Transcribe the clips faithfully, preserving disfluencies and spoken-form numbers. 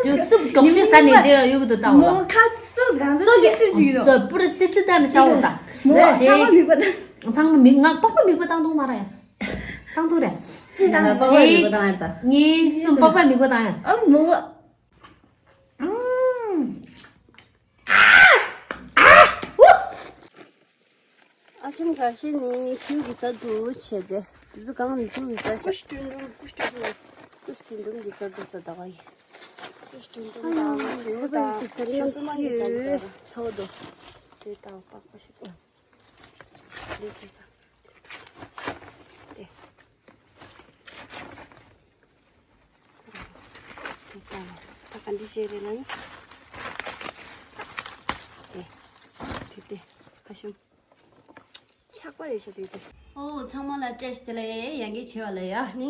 ཅུ་སུབ་འགྲོགས་ཤིག་ཟ་ནས་དེ་ཡོད་གི་འདུག་ད་འོ་ལ། མོ་ཁ་སོ་གང་སོ་སོ་གི་ཅི་ཅི་ཅི་ཡོད། སོ་པུར་ཙི་ཙི་ད་ནི་ཤ་འོ་ད། མོ་ཚང་མ་མིག་པ་ད། ཚང་མ་མིག་ང་པགས་པ་མིག་པ་བཏང་འདུག་མ་ར་ཡ། བཏང་འདུག་རེད། ད་པགས་པ་མིག་པ་བཏང་ཡ་ད། གཉིས་གསུམ་པགས་པ་མིག་པ་བཏང་ཡ། ཨ་མོ། ཨ་ཤམ་ག་ཤེ་ནི་ཆུ་གི་ས་དུ་ཆེ་དེ། དེ་ཚོ་གང་ནི་ཆུ་གི་ས་ཆེ། ཀུཤ་ཀྲུང་ཀྲུང་ཀུཤ་ཀྲུང་ཀྲུང་། ཀུཤ་ཀྲུང་ཀྲུང་གི་ས་དུ་ས་ད་ག་ཡི། ཀུཤ་ཀྲུང་ཀྲུང་དང་ཆེ་བོ་དང་ཤོག་ཚོད་མ་གི་ས་དུ་ས་ད་ག་ཡི། ཚ་བོ་དོ། དེ་དང་པགས་པ་ཞིག་སོང་། དེ་ཆེ་ས། དེ། ད་ག་འདི་བྱས་རེད་ན། དེ། དེ་དེ། ཨ་ཤམ། ཆག་པ་རེད་ཤག་དེ་དེ། ཨོ་ཚང་མ་ལ་བཀྲ་ཤིས་བདེ་ལེགས། ཡང་བསྐྱར་བྱས་པ་ལ་ཡ་ནི་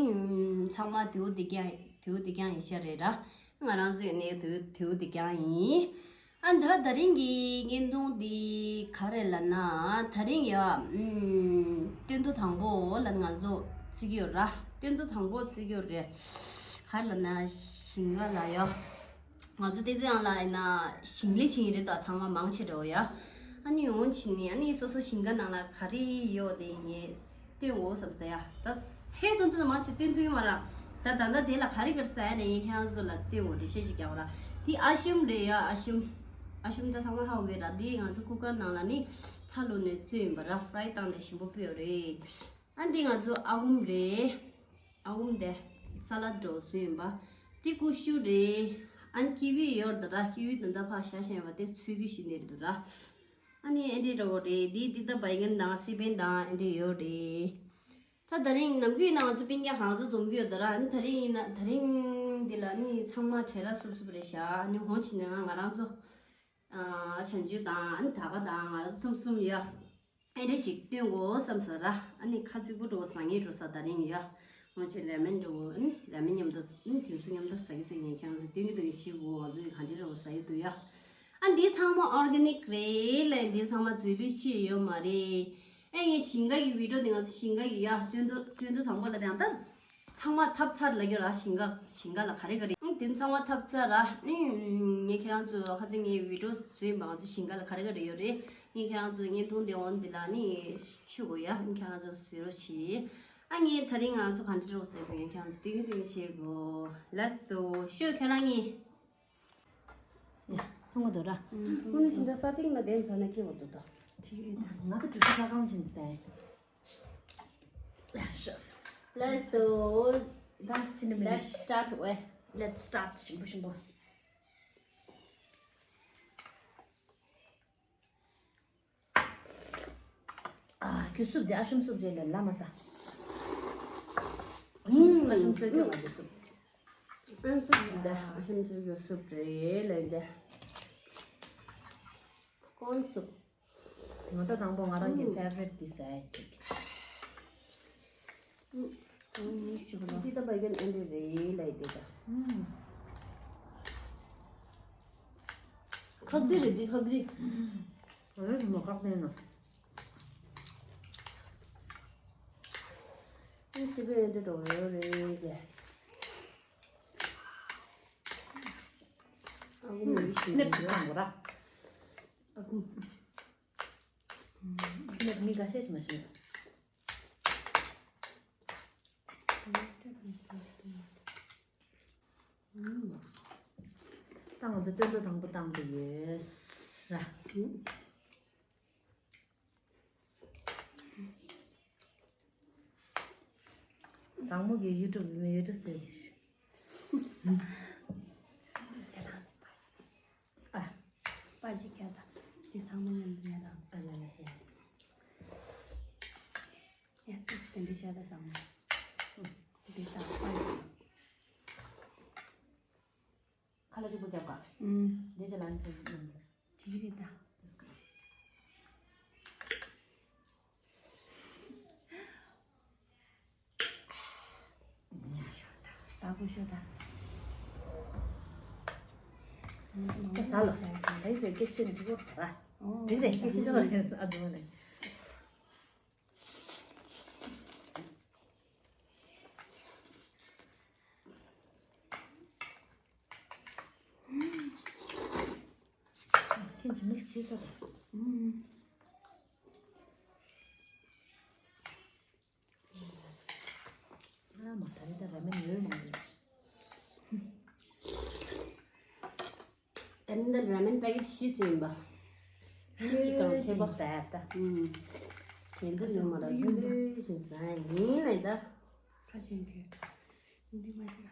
ཚང་མ་དེའུ་དེ་རྐྱང་དེའུ་དེ་རྐྱང་ཡིན་ཤག་རེད་ར། ང་རང་ཚོའི་ནི་དེའུ་དེའུ་དེ་རྐྱང་ཡིན། ཨ་ད་ད་རིང་གི་བརྙན་ཐུང་འདི་ག་རེ་ལབ་ན། ད་རིང་ཡ་ཨུམ། སྟོན་ཐོ་དང་པོ་ལ་ང་ཚོ་བརྩི་གི་ཡོད་ར། སྟོན་ཐོ་དང་པོ་བརྩི་གི་ཡོད་རེད། ག་རེ་ལབ་ན་ཞིང་ཁ་ལ་ཡ། ང་ཚོ་ཏེ་ཙི་ཡང་ལ་ཡིན་ན་ཞིང་ལས་བྱེད་ཀྱི་རེད་དོ། ཚང་མ་མང་ཆེ་འགྲོ་ཡ། ཨ་ནི་འོང་ཕྱིན་ནི་ཨ་ནི་སོ་སོ་ཞིང་ཁ་ནང་ལ་ག་རེ་ཡོད་དེ་ངས་སྟོན་འོ་བསམ་ས་ཡ། ད་ཚད་དོན་དུ་མང་ཆེ་སྟོན་ཐུབ་ཡོད་མ་ར། ད་ད་ལྟ་དེ་ལ་ག་རེ་ག་རེ་ཟ་ཡ་ནས་ངས་ཁྱེད་རང་ཚོ་ལ་སྟོན་འོ་འགྲེལ་བཤད་ཅིག་རྒྱག་འོ་ར། དེ་ཨ་ཤམ་རེད་ཡ། ཨ་ཤམ། ཨ་ཤམ་ད་ཚང་མ་ཧ་གོ་གི་ར། དེ་ང་ཚོ་ཀུ་ཀར་ནང་ལ་ནི་ཚ་ལུ་ནས་བཙོས་ཡིན་པ་ར། ཧྥ་རའི་བཏང་ནས་ཞིམ་པོ་ཕུལ་ཡོད་རེད། ཨ་འདི་ང་ཚོ་ཨ་འབུམ་རེད། ཨ་འབུམ་དེ་ས་ལ་འགྲོ་སྲོལ་ཡིན་པ། དེ་ཀུ་ཤུ་རེད། ཨ་ནི་ཀི་ཝི་ཡོད་འདུག་ར། ཀི་ཝི་དེ་འདྲ་ཕར་བཞག་བཞག་ཡིན་པ་དེ་ཚུལ་གི་ཞིག་ནས་འདུག་ར། ཨ་ནི་ཨེ་འདྲ་འདྲ་བོ་རེད། དེ་དེ་ད་བའི་གན་དང་སི་པན་དང་ཨེ་འདྲ་ཡོད་རེད། ད་ད་རིང་ནམ་རྒྱུན་ཡིན་ན་ང་ཚོ་སྤུན་ཀྱག་གང་ས་འཛོམས་ཀྱི་ཡོད་འདུག་ར། ཨ་ནི་ད་རིང་ཡིན་ན་ད་རིང་འདི་ལ་ནི་ཚང་མ་བྲེལ་བ་སུབ་སུབ་རེད་ཤག་ཨ་ནི་འོང་ཕྱིན་ནས་ང་ང་རང་ཚོ་ཨ་བྱང་ཆུབ་དང་ཨ་ནི་ད་ག་དང་ང་རང་ཚོ་གསུམ་གསུམ་ཡོད། ཨེ་འདྲ་ཞིག་སྟོན་དགོས་བསམ་ས་ར། ཨ་ནི་ཁ་ཚིག་པོ་འགྲོ་ཟ་ངེས་འགྲོ་ས་ད་རིང་ཡ། ང་ཚོ་ར་མེན་འགྲོ། ཨ་ནི་ར་མེན་མཉམ་དུ་ཨ་ནི་དེ་ཚོ་མཉམ་དུ་ཟ་གི་ཟ་ངེས་ཁྱེད་ཚོ་སྟོན་གི་འདུག་གི་ཤི་གོ། ང་ཚོ་ག་འདྲ་འགྲོ་ཟ་ཡི་འདུག་ཡ། ཨ་འདི་ཚང་མ་ཨོར་གེ་ནིག་རེད་ལ། འདི་ཚང་མ་རྫས་ལུད་ཤི་ཡོད་མ་རེད། ཨེ་ངས་ཞིང་ཁ་གི་བི་ཌིའོ་འདི་ང་ཚོ་ཞིང་ཁ་གི་ཡ་སྟོན་དུ་སྟོན་དུ་དང་པོ་ལ་དེ་ཡང་ད། ཚང་མ་ཐབ་ཚར་ལ་གྱུར་ར། ཞིང་ཁ་ཞིང་ཁ་ལ་ག་རེ་ག་རེ། ཨང་དེ་ཚང་མ་ཐབ་ཚར་ར། ནི་ངས་ཁྱེད་རང་ཚོ་ཁ་ཚིག་ངའི་བི་ཌིའོ་བཟོས་ཡིན་པ། ང་ཚོ་ཞིང་ཁ་ལ་ག་རེ་ག་རེ་ཡོད་རེད། ངས་ཁྱེད་རང་ཚོ་བརྙན་ཐུང་དེ་འོང་འདི་ལ་ནི་ཆུ་དགོས་ཡ། ནི་ཁྱེད་རང་ཚོ་གཟིགས་རོགས་གྱིས། ཨ་ངས་ད་རིང་ང་ཚོ་ག་འདྲ་རོགས་ཟེར་དགོས། ངས་ཁྱེད་རང་ཚོ་ཏིང་ཏིང་བྱེད་དགོས། ལགས་སོ། ཤོད་ཁྱེད་རང་གཉིས། ཡ། མཐོང་གི་འདུག་ར། ཁོང་ནི་ཤིང་རྟ་ས་སྟེང་ལ་བསྡད་ཟ་ན་སྐྱིད་པོ་འདུག་ད། ཁྲིག་རེད་ད། ང་ད་གྲུ་ཁ་ཁ་གང་ཕྱིན་ཟེར། Let's do. Let's start with. Let's start. ཞིམ་པོ་ཞིམ་པོ། ཨ། ཁྱོད་སུབ་དེ་ཨ་ཤམ་སུབ་རེད་ལ་ལ་མ་ཟ། ཨུམ། ཨ་ཤམ་ཚོས་ཀྱང་ང་ཚོ་སུབ། ཨན་སུབ་འདི་ཨ་ཤམ་ཚོས་ཀྱང་སུབ་རེད་ལ་འདི། ཀོན་སུབ། ང་ད་དང་པོ་ང་རང་གི་ཕེ་ཝ་རི་ཊི་འདི་ཟ་ཡ་ཅིག། ཨུམ། ཨུམ། མིག་ཞིག་ལ། འདི་ད་བའི་གན་ཨན་འདི་རེད་ལ་འདི་ད། ཨུམ། ཁག་འདི་རེད་འདི་ཁག་འདི། ཨུམ། ཨེ་མ་ཁག་འདི་ན། ཨུམ། སི་པན་ཨན་འདི་འགྲོ་ཡོད་རེད་ལ། ཨ་ཁུ་མི་ཤི་ནས་འགྲོ་ར། ཨ་ཁུ། སི་ནེབ་མི་འགའ་ཤས་ཤིག་མ་ཤེས། ད་ང་ཚོ་སྟོན་ཐོ་དང་པོ་བཏང་གི་ཡོད་ར། བཟང་མོ་གི་ཡུ་ཊུབ་མི་ཡུ་ཊུབ་ཟེར་གི། ཨ། པར་ཞིག་བརྒྱབ་དང་། འདི་ཚང་མ་མཉམ་དུ་ཉར་དང་། ད་ལ་ལ་ཡ། ཡ། དེ་འདི་བྱས་ད་བཟང་མོ། འདི་དང་པར་ཞིག་ཁ་ལག་གཅིག་པོ་བརྒྱབ་ག། ཨུམ། འདི་ཅི་ལ་ནི་ཐོན་ནམ་དུ། འགྲིག་གི་རེད་ད། ཟ་དགོས་ཤོད་ད། ད་ཟ་ལ། ཟ་ཡི་ཟ་ཡི་སྐད་ཆ་འགྲིག་གོ་ད་ར། ཨོ། འགྲིག་རེད། སྐད་ཆ་འགྲིག་གོ་རེད་ཨ་འགྲོ་ནས། ཁྱེད་ཀྱི་མིག་ཤེས་ས་དང་། ཨ་མ་ད་རེས་ད་ར་མེན་ཡོད་མང་ཡོད། ད་ནི་འདི་ར་མེན་པེ་ཀེ་ཊི་བཞི་ཙམ་ཡིན་པ། ཁྱེད་ཀྱི་གང་ཐེབས་པ། ཟ་ཡག་ད། ཨུམ། དེ་འདི་ནས་མ་ར་ལུས་ལུས་བཞིན་ཟ་ཡིན་ནས་ད། ཁ་ཆེན་གྱི། འདི་མ་རེད།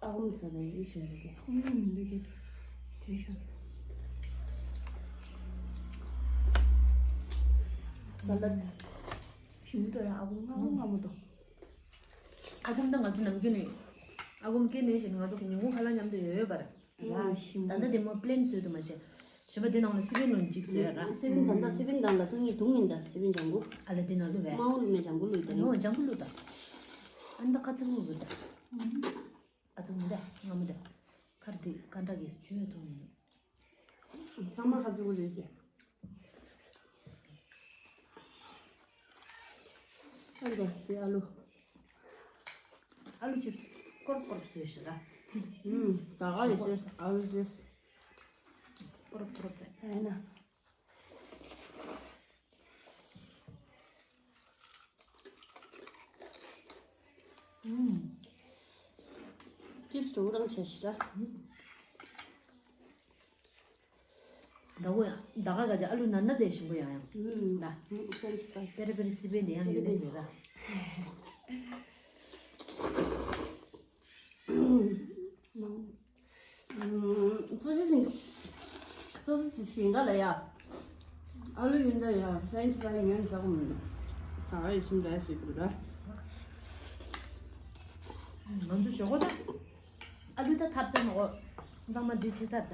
ཨ་ཁུམ་ཟ་ནས་ཡིད་ཤོར་གི། ཁོང་ཡང་མི་འདུག་གི། དེ་ཤོར། ས་ལད། ཞིམ་ཏོ་ཡ། ཨ་ཁུམ་མངར་མོ་མངར་མོ་ཏོ། ཨ་ཁུམ་དང་ང་ཚོ་ནམ་རྒྱུན་ནས། ཨ་ཁུམ་སྐྱེས་ནས་བཞིན་ང་ཚོ་ཉིན་གུང་ཁ་ལག་མཉམ་དུ་ཡོད་ཡོད་པར། ར་ཞིམ་པོ། ད་ལྟ་དེ་མོ་པི་ལེན་བཟོས་དུ་མ་བྱས། གཞན་པ་དེ་ནང་ལ་སི་པན་ལོན་གཅིག་བཟོས་ར། སི་པན་ད་ལྟ་སི་པན་དང་ལ་སོང་ངས་དུང་ཡིན་ད། སི་པན་ལྗང་གུ། ཨ་ལ་དེ་ནང་ལུས་བས། མང་ལུས་མེད་ལྗང་གུ་ལུས་དེ་རིང་། ནོ་ལྗང་གུ་ལུས་ད། ཨ་ནི་ད་ཁ་ཚིག་ལུས་ད། ཨ་ཚོ་མི་ད་ང་མི་ད། ཁར་དེ་ཀ་འདྲ་གིས་བཅོས་ཐོང་མི་འདུག་ཚང་མ་ཁ་ཚིག་ལུས་ཟེར། ཨ་འདྲ་དེ་ཨ་ལུ། ཨ་ལུ་ཅིབ་སི་ཀོར་ཀོར་བཟོས་ཤག་ད། ཨུམ། ད་ག་ཡི་ཟེར་ཨ་ལུ་ཟེར། ཀོར་ཀོར་བཟོས་ས་ཡིན་ན། ཨུམ། ཅིབ་སི་འགྲོ་རང་བྱས་ཤག་ད། ཟླ་བོ་ཡང་ཟླ་ག་ག་ཅིག་ཨ་ལུ་ན་ན་དེ་ཞིམ་པོ་ཡང་ཡང་། ཨུམ། ད། ཨུམ། སེམས་ཤིག་པ། པེ་རེ་པེ་རེ་སི་པན་དེ་ཡང་ཡོད་དེ་རེད་ད། ཨུམ། སོ་སོ་ཞིང་སོ་སོ་ཞིང་ཁ་ལ་ཡ། ཨ་ལུ་ཡིན་ད་ཡ་ཧྥ་རེན་ཆི་ཕ་རའི་ངན་ཟ་གི་མི་འདུག་ད་ག་ཡི་ཞིམ་པས་ཟེར་གི་ར། ང་ཚོ་ཞོགས་པ་ད། ཨ་ལུ་ད་ཐབ་ཚ་མ་གོ། ཚང་མ་འདི་ཕྱི་ཚར་ད།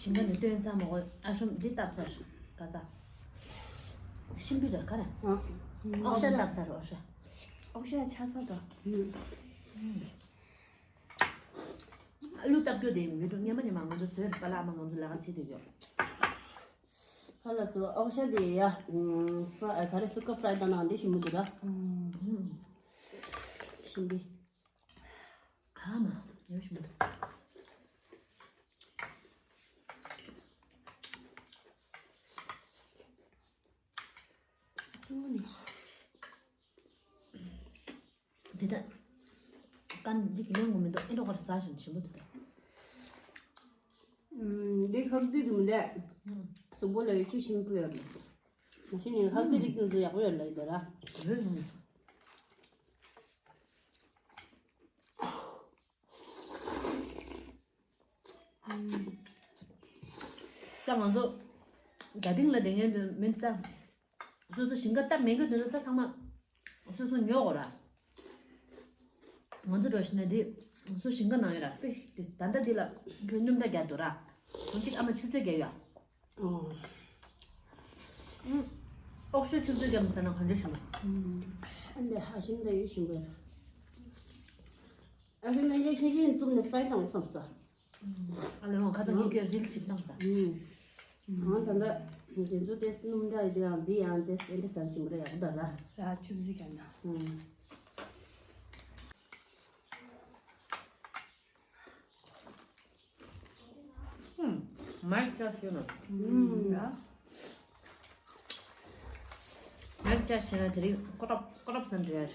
ཞིང་ཁ་ནས་བཏོན་ཚར་མ་གོ། ཨ་ཤོམ་འདི་བཏབ་ཚར། ག་ཚ། ཤིང་པི་ར་ག་ར། ཨོག་ཤ་བཏབ་ཚར་ཨོག་ཤ། ཨོག་ཤ་ཆ་ཚ་ད། ཨ་ལུ་བཏབ་རྒྱུ་དེ་མི་འགྲོ་ངན་པ་ཉི་མ་ང་ཚོ་བཟོས་རེད་པ་ལགས་མ་ང་ཚོ་ལ་ཁ་ཆེ་དེ་ཡོད། ཁ་ལ་ཚོ་ཨོག་ཤ་དེ་ཡ། ཧྥ་ག་རེ་སུ་ཀ་ཧྥ་རའི་ད་ནང་འདི་ཞིམ་པོ་འདུག་ར། ཞིམ་པི། ཨ་མ། ཡོད་ཞིམ་པོ་འདུག་འདི་ད། ཀན་འདི་གི་ལེན་དགོས་མི་འདུག་ཨེ་འགྲོ་གར་ཟ་ཞིང་ཞིམ་པོ་འདུག་ད། ཨུམ། འདི་ཧག་དི་རིགས་ལས། གཟུགས་པོ་ལ་ཡོད་ཆེས་ཞིམ་པོ་ཡོད་རེད། མ་གཞི་ནས་ཧག་དི་རིགས་དེ་ཚོ་ཡག་པོ་ཡོད་ལ་ཡོད་ར། རེད་རེད། ད་ང་ཚོ་རྒྱ་སྟེང་ལ་བསྡད་མཁན་དེ་མིན་ཙང་། སོ་སོ་ཞིང་ཁ་སྟབས་མེད་མཁན་དེ་ཚོ་ད་ཚང་མ་སོ་སོ་ཉོ་དགོས་ར། ང་ཚོ་འགྲོ་ཞིག་ན་དེ་སོ་ཞིང་ཁ་ནང་ཡོད་ར་དཔེ་དེ་ད་ལྟ་འདི་ལ་སྣུམ་འདྲ་རྒྱག་འདུག་ར། དོན་གཅིག་ཨ་མ་ཆུ་ཚོད་རྒྱག་ཡོད། ཨོ། ཨོག་ཤོད་ཆུ་ཚོད་རྒྱག་མི་ཟ་ན་ག་འདྲ་ཞིག་ན། ཨ་འདི་ཧ་ཞིམ་ད་ཡོད་ཞིམ་པོ་ཡོད། ཨ་ཞིམ་ད་ཡོད་ཤིང་ཤིང་བཙུམ་ནས་ཧྥ་རའི་བཏང་བསམ་ས། ཨ་ལས་འོང་ཁ་ཚ་ངས་ཁྱོད་རིལ་ཞིག་བཏང་ས། ང་ད་ལྟ་དེ་ཚོ་ཏེ་སྣུམ་འདྲ་ཡོད་དུས་ཡང་འདི་ཡང་ཏེ་ཨེ་འདྲ་ཟ་ཞིམ་པོ་རེད་ཡག་པོ་འདུག་ར། ར་ཆུ་བཟི་ག་ན། མར་ཅག་ཤེས་ན། མར་ཅག་ཤེས་ན་དེ་རིང་ཀོ་རོབ་ཀོ་རོབ་ཟ་འདྲ།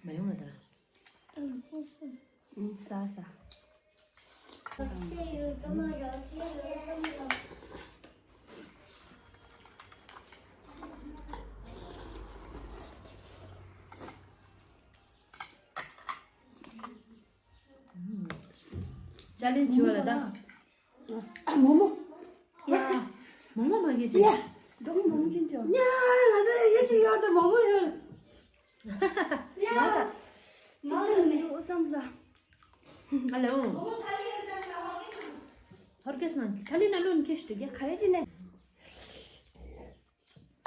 མ་ཡོང་ལ་ད། ས་ས། ཅ་ལན་བྱི་བ་ལ་ད། ཨ་མོ་མོ། ཡ། མོ་མོ་མ་གི་ཅི། ཡ། འགྲོ་མོ་མོ་གི་ཅི། ཡ། ང་ཚོ་ཡ་ཅི་ཡོད་ད་མོ་མོ་ཡོད། ཡ། ང་ཚོ་ཅི་ད་ནི་འོ་བསམ་ས། ཨ་ལེ་འོ། ཧོར་གེ་སང་ཐ་ལི་ན་ལོན་ཁེ་ཤི་ཏུ་གེ་ཁ་རེ་ཅི་ནེ།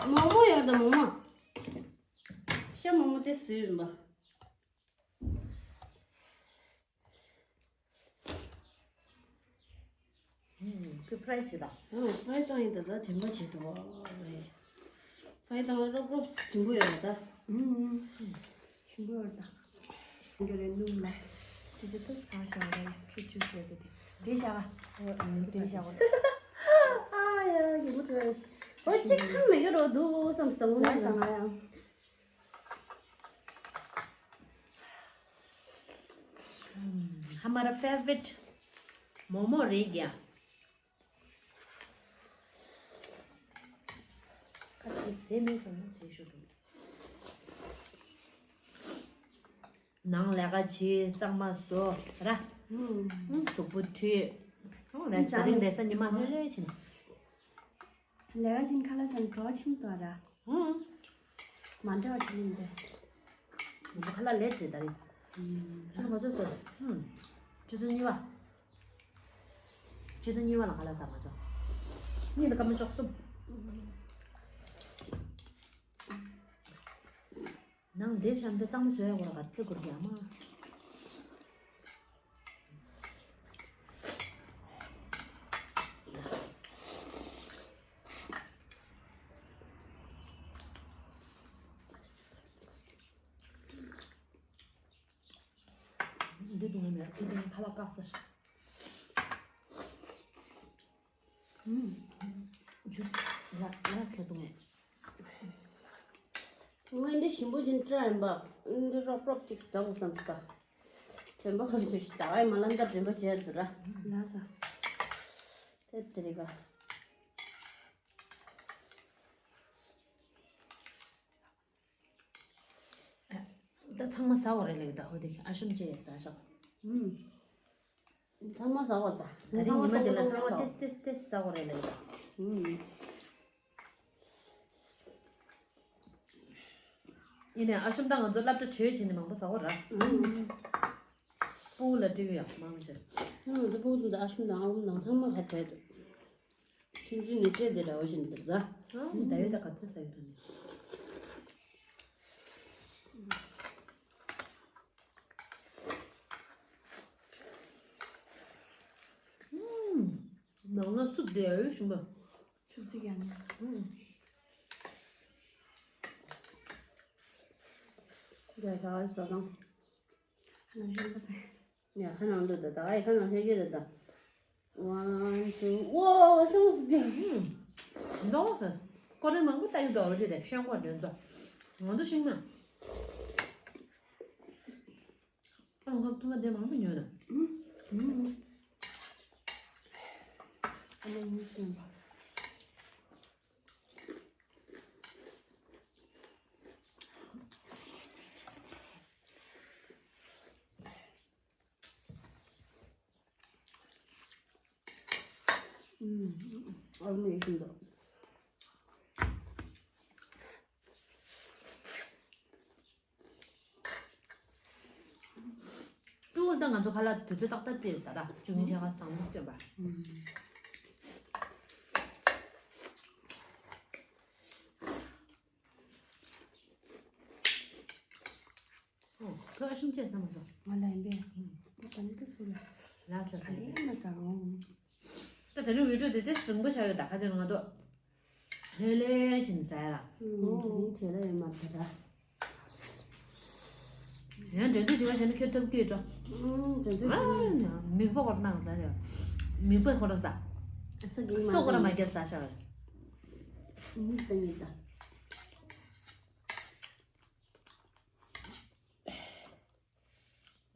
མོག་མོག་ཡོད་ད་མོག་མོག་ཤ་མོག་མོག་དེ་བཟོས་ཡིན་པ། ཁོས་ཕ་རའི་བྱེད་ད། ཨ་ཕ་རའི་བཏང་ཡིན་ད། ད་དྲན་པ་བྱེད་དོ་རེད། ཕ་རའི་བཏང་རོབ་རོབ་ཟིན་པོ་ཡོད་ད། ཞིམ་པོ་ཡོད་ད། ཞིམ་པོ་རེད་སྣུམ་ལ། དེ་དེ་ཏོག་ཙམ་གང་བཞག་རེད། ཁྱོད་ཅུས་བྱས་ད་དེ། དེ་བཞག་ཨ། དེ་བཞག་ཨ། ཨ་ཡ་ཡིན་པོ་རེད། ཨོ་གཅིག་ཚང་མེད་གི་རོ་འདུག་བསམ་སྟངས་ངོ་ན་ལ་ང་ཡང་། हमारा फेवरेट मोमो रह गया। ཁ་ཅིག་ཟས་མེད་བསམ་ན་ཟས་ཤོག་འགྲོ། ནང་ལས་ཀ་བྱེད། གཙང་མ་བཟོ་ར། གཟུགས་པོ་འཁྲུད། ལས་ཟ་རིང་ལས་ས་ཉི་མ་ལྷོད་ལྷོད་ཕྱིན། ལས་ཀ་ཕྱིན་ཁ་ལག་ཟ་ན་གྲོགས་ཆུང་དོ་ར། ཧུམ། མ་འདྲ་བ་ཅི་ཡིན་ཏེ། ང་ཚོ་ཁ་ལག་ལས་བྲེལ་ད་རེད། ཧུམ། ཆུ་ཚོད་ག་ཚོད་སོང་། ཧུམ། ཆུ་ཚོད་གཉིས་པ། ཆུ་ཚོད་གཉིས་པ་ལ་ཁ་ལག་ཟ་ང་ཚོ། གཉིས་དང་སྐར་མ་ཕྱོགས་གསུམ། ནང་འདི་བཤམས་ཏེ་གཙང་མ་བཟོས་ཡག་གོ་ལ་ག་ཙི་གོ་རྒྱ་མ། འདི་དུང་མེད། ཁྱེད་དུང་ཁ་ལག་བཀག་ས་ཞིག་ཨུམ། ཇུས་ལ་ལ་སི་ལ་དུང་ངས། ངས་འདི་ཞིམ་པོ་ཅིག་བཀྲ་ཡིན་པ། འདི་རོབ་རོབ་ཅིག་ཟ་དགོས་བསམ་སོང་ད། དྲན་པ་ཧོན་ཆུ་ཞིག་ད་ཨའི་མ་ལ་འདི་དྲན་པ་བྱས་འདུག་ར། ལ་ས། དེ་དེ་རེད་པ། ད་ཚང་མ་ཟ་བ་རེད་ལེགས་ད། ཧོ་དེ་ཨ་ཤུམ་ཅེ་ཟ་ཤག་ཨུམ། ཚང་མ་ཟ་བ་ད། ད་རིང་ཉི་མ་དེ་ལ་ཚང་མ་ཏེས་ཏེས་ཏེས་ཟ་བ་རེད་ལེགས་ད། ཨུམ། ཡིན་ནའི་ཨ་ཤུམ་ད་ང་ཚོ་སློབ་གྲྭ་གྲོལ་བྱས་ནས་མང་པོ་ཟ་བ་ར། ཨུམ། སྤུ་གུ་ལ་སྤྲད་ཡག་མང་ཆེ། ཨུམ། ད་སྤུ་གུ་ད་ཨ་ཤུམ་དང་ཨ་བུ་དང་ཚང་མ་ཧ་བྲལ་འདུག་ཁྱིམ་ཚུལ་ནས་སྤྲད་དེ་འདྲ་བོ་ཞིག་འདུག་ད། ཨང་། ད་ཡོད་ད་ག་ཚོད་ཟ་ཡོད་ད་ནི། ཨུམ། ནང་ལ་སུབ་དེ་ཡ་ཡོད་ཞིམ་པ། ཆུ་ཚིག་ཡང་ནི། ཨུམ། ད་ད་ཟ་དང་། ཁ་ནང་ཤོར་གི་ཟེར། ཡ་ཁ་ནང་ལོས་ད་ད། ཨའི་ཁ་ནང་ཤོར་གི་རེད་ད། One, two, ཨོ་ཆང་སི་གི། འདོག་ཟེར། ཀོ་རེ་མང་པོ་ལྟ་གི་འདུག་འོ་དེ་རེད། ཤེས་ཀོ་དེ་ཚོ། ང་ཚོ་ཤིང་མ། ཨ་ང་ཚོ་ཐུག་མ་དེ་མང་པོ་ཉོས་ན། ཨ་མ་ཉོས་ཤིང་པ། ཨུམ། ཨ་མའི་ཤིང་ཏོག་ཏུ་ད་ང་ཚོ་ཁ་ལག་དུས་ཚོད་ཏག་ཏག་ཅིག་ད་ར་བཅུ་གཉིས་ཆ་ག་བཟང་པོ་བསྟན་པ། ཨུམ། ཨོ། ཁོས་ཨ་ཤུམ་ཅེས་བསམ་མ་སོང་། ང་ལ་ཡིན་པས། ཨུམ། ད་ནི་ཏི་སུ་ལ། ལགས་ལགས་ལགས། ཨེ་མ་ཟ་འོང་། ད་དེ་རིང་བི་ཌིའོ་དེ་དེ་རིང་པོ་ཆགས་ཡོད་ད། ཁ་ཅིག་ང་ཚོ་ལྷོད་ལྷོད་ཕྱིན་ཟ་ཡ་ལ། ཨུམ། དེ་རིང་བྲེལ་ལ་ཡོད་མ་རེད་ད། ཡང་འགྲན་བསྡུར་བྱེད་པ་བྱས་ན་ཁྱོད་ཐོབ་ཀྱི་ཡོད་འགྲོ། ཨུམ། འགྲན་བསྡུར་བྱེད་ན། མིག་པ་སྐོར་གནང་ཟ་ཡ། མིག་པ་སྐོར་ཟ། ས་གི་མ་སོ་སྐོར་མ་རྒྱབ་ཟ་ཤ་བ། མིག་ད་ཉིད་ད།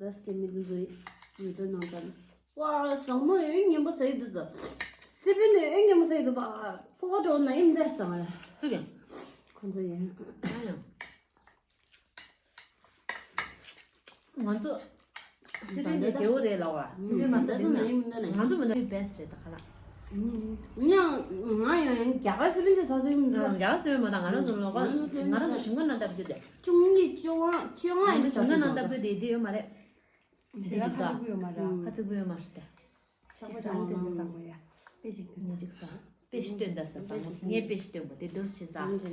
ར་སི་ཀེ་མི་དུ་ཟོས་ཡུལ་གྲུ་ནང་དང་། ཝ། བཟང་མོ་ཨེ་ངན་པ་ཟ་ཡི་འདུག་ཟ། སི་པན་དུ་ཨེ་ངན་པ་ཟ་ཡི་འདུག་པ། ཕོ་བ་འགྲོ་ན་ཨེ་མི་འདྲ་ཟ་ང་ལ། ཙི་གེ། ཁོ་ཚོ་ཡིན། ཨ་ཡང་། ང་ཚོ་སི་པན་དེ་རྒྱལ་པོ་རེད་ལ་བ། སི་པན་མ་ཟ་དེ་ན་ང་ཚོ་མི་འདྲ་བེ་སི་རེད་ད་ཁ་ལག་ཡང་ང་ཡང་རྒྱ་གར་སི་པན་དེ་ཟ་ཟི་མི་འདུག་རྒྱ་གར་སི་པན་མ་ད་ང་རང་ཚོ་ལོ་ང་རང་ཚོ་ཞིང་ཁ་ནང་བཏབ་རྒྱུ་དེ། བཅུ་གཉིས་བཅུ་ལྔ་བཅུ་ལྔ་ཡིན་ང་ཚོ་ཞིང་ཁ་ནང་བཏབ་རྒྱུ་དེ་དེ་ཡོད་མ་རེད། དེ་ཞིག་ད། ཁ་ཚིག་པོ་ཡོད་མ་རེད་དེ། ཆག་པ་ཆག་པ་དེ་འདྲ་བཟང་མོ་ཡ། དེ་ཞིག་དེ་ནས་ཅིག་ཟ། པེ་ཞིག་སྟོན་ད་ཟེར་བ། ངས་པེ་ཞིག་སྟོན་པ་དེ་འདོད་ཆེ་ས། ཨུན་ཏེ་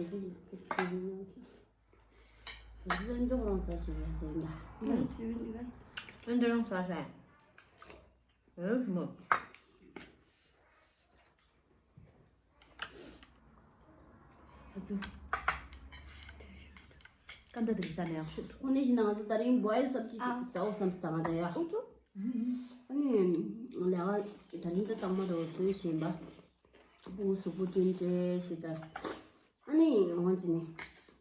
རང་ས་ཞིག་ཡ་ཟེར་འདྲ། ཨུན་ཏེ་རང་ས་ཞིག་ཡ། ཨུན་མོ། ཨ་ཙི། ཀ་འདྲ་དེ་ས་ནས་ཡག་ཤོས་འདུག་ཁོ་ནས་ཞིག་ནང་ཚོ་ད་རིང་བོ་ཡལ་སབ་ཅི་ཅིག་ཨ། ཟ་འོ་བསམ་སྟངས་ད་ཡ། ཨུ་ཙི། ཨ་ནི་ལས་ཀ་ད་རིང་ད་གཙང་མ་རོ་སོས་ཤེས་པ། སྤུ་གུ་གཟུགས་པོ་བསྐྲུན་བྱས་ཤིག་ད། ཨ་ནི་འོང་ཅི་ནི་